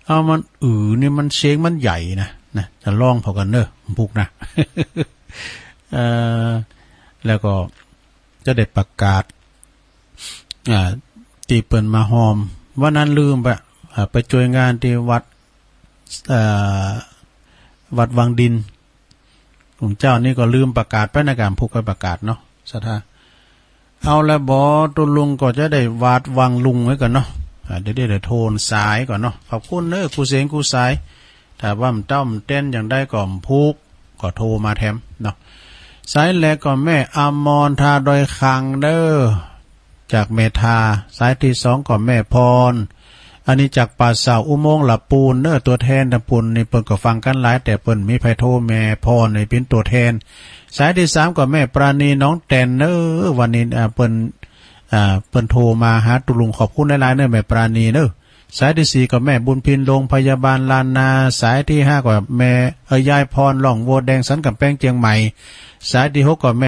เอามันอือนี่มันเสียงมันใหญ่นะ นะ จะลองพอกันเนอะ พุกนะ เอ่อ แล้วก็จะได้ประกาศ อ่า ที่เปิ้นมาฮอม วันนั้นลืมไป อ่า ไปช่วยงานที่วัด เอ่อ วัดวังดิน ของเจ้านี่ก็ลืมประกาศไปนะ กำพูดค่อยประกาศเนาะ ศรัทธา เอาละบ่ ตุ๊ลุงก็จะได้วาดวังลุงไว้ก่อนเนาะ อ่า เดี๋ยว เดี๋ยวโทนสายก่อนเนาะ ขอบคุณเนอะ คู่เสียงคู่สาย ถ้าว่ามันเต้ามันเต้นอย่างใดก็พูก ก็โทรมาแถมเนาะ สายแรกก็แม่อมร ทาดอยคังเด้อ จากแม่ทา สายที่สองก็แม่พร อันนี้จากป่าเศร้าอุโมงค์ละปูนเนอะ ตัวแทนตะปูนนี่เปิ้นก็ฟังกันหลาย แต่เปิ้นมีไผโทร แม่พรนี่เป็นตัวแทน สายที่สามก็แม่ปราณี น้องแตนเนอะ วันนี้ อ่า เปิ้น อ่า เปิ้นโทรมาหาตุ๊ลุง ขอบคุณหลายๆ เนอะ แม่ปราณีเนอะ สายที่สี่ก็แม่บุญพิน โรงพยาบาลล้านนา สายที่ห้าก็แม่ เอ่อ ยายพร ร่องวัวแดง สันกำแพง เชียงใหม่ สายที่หกก็แม่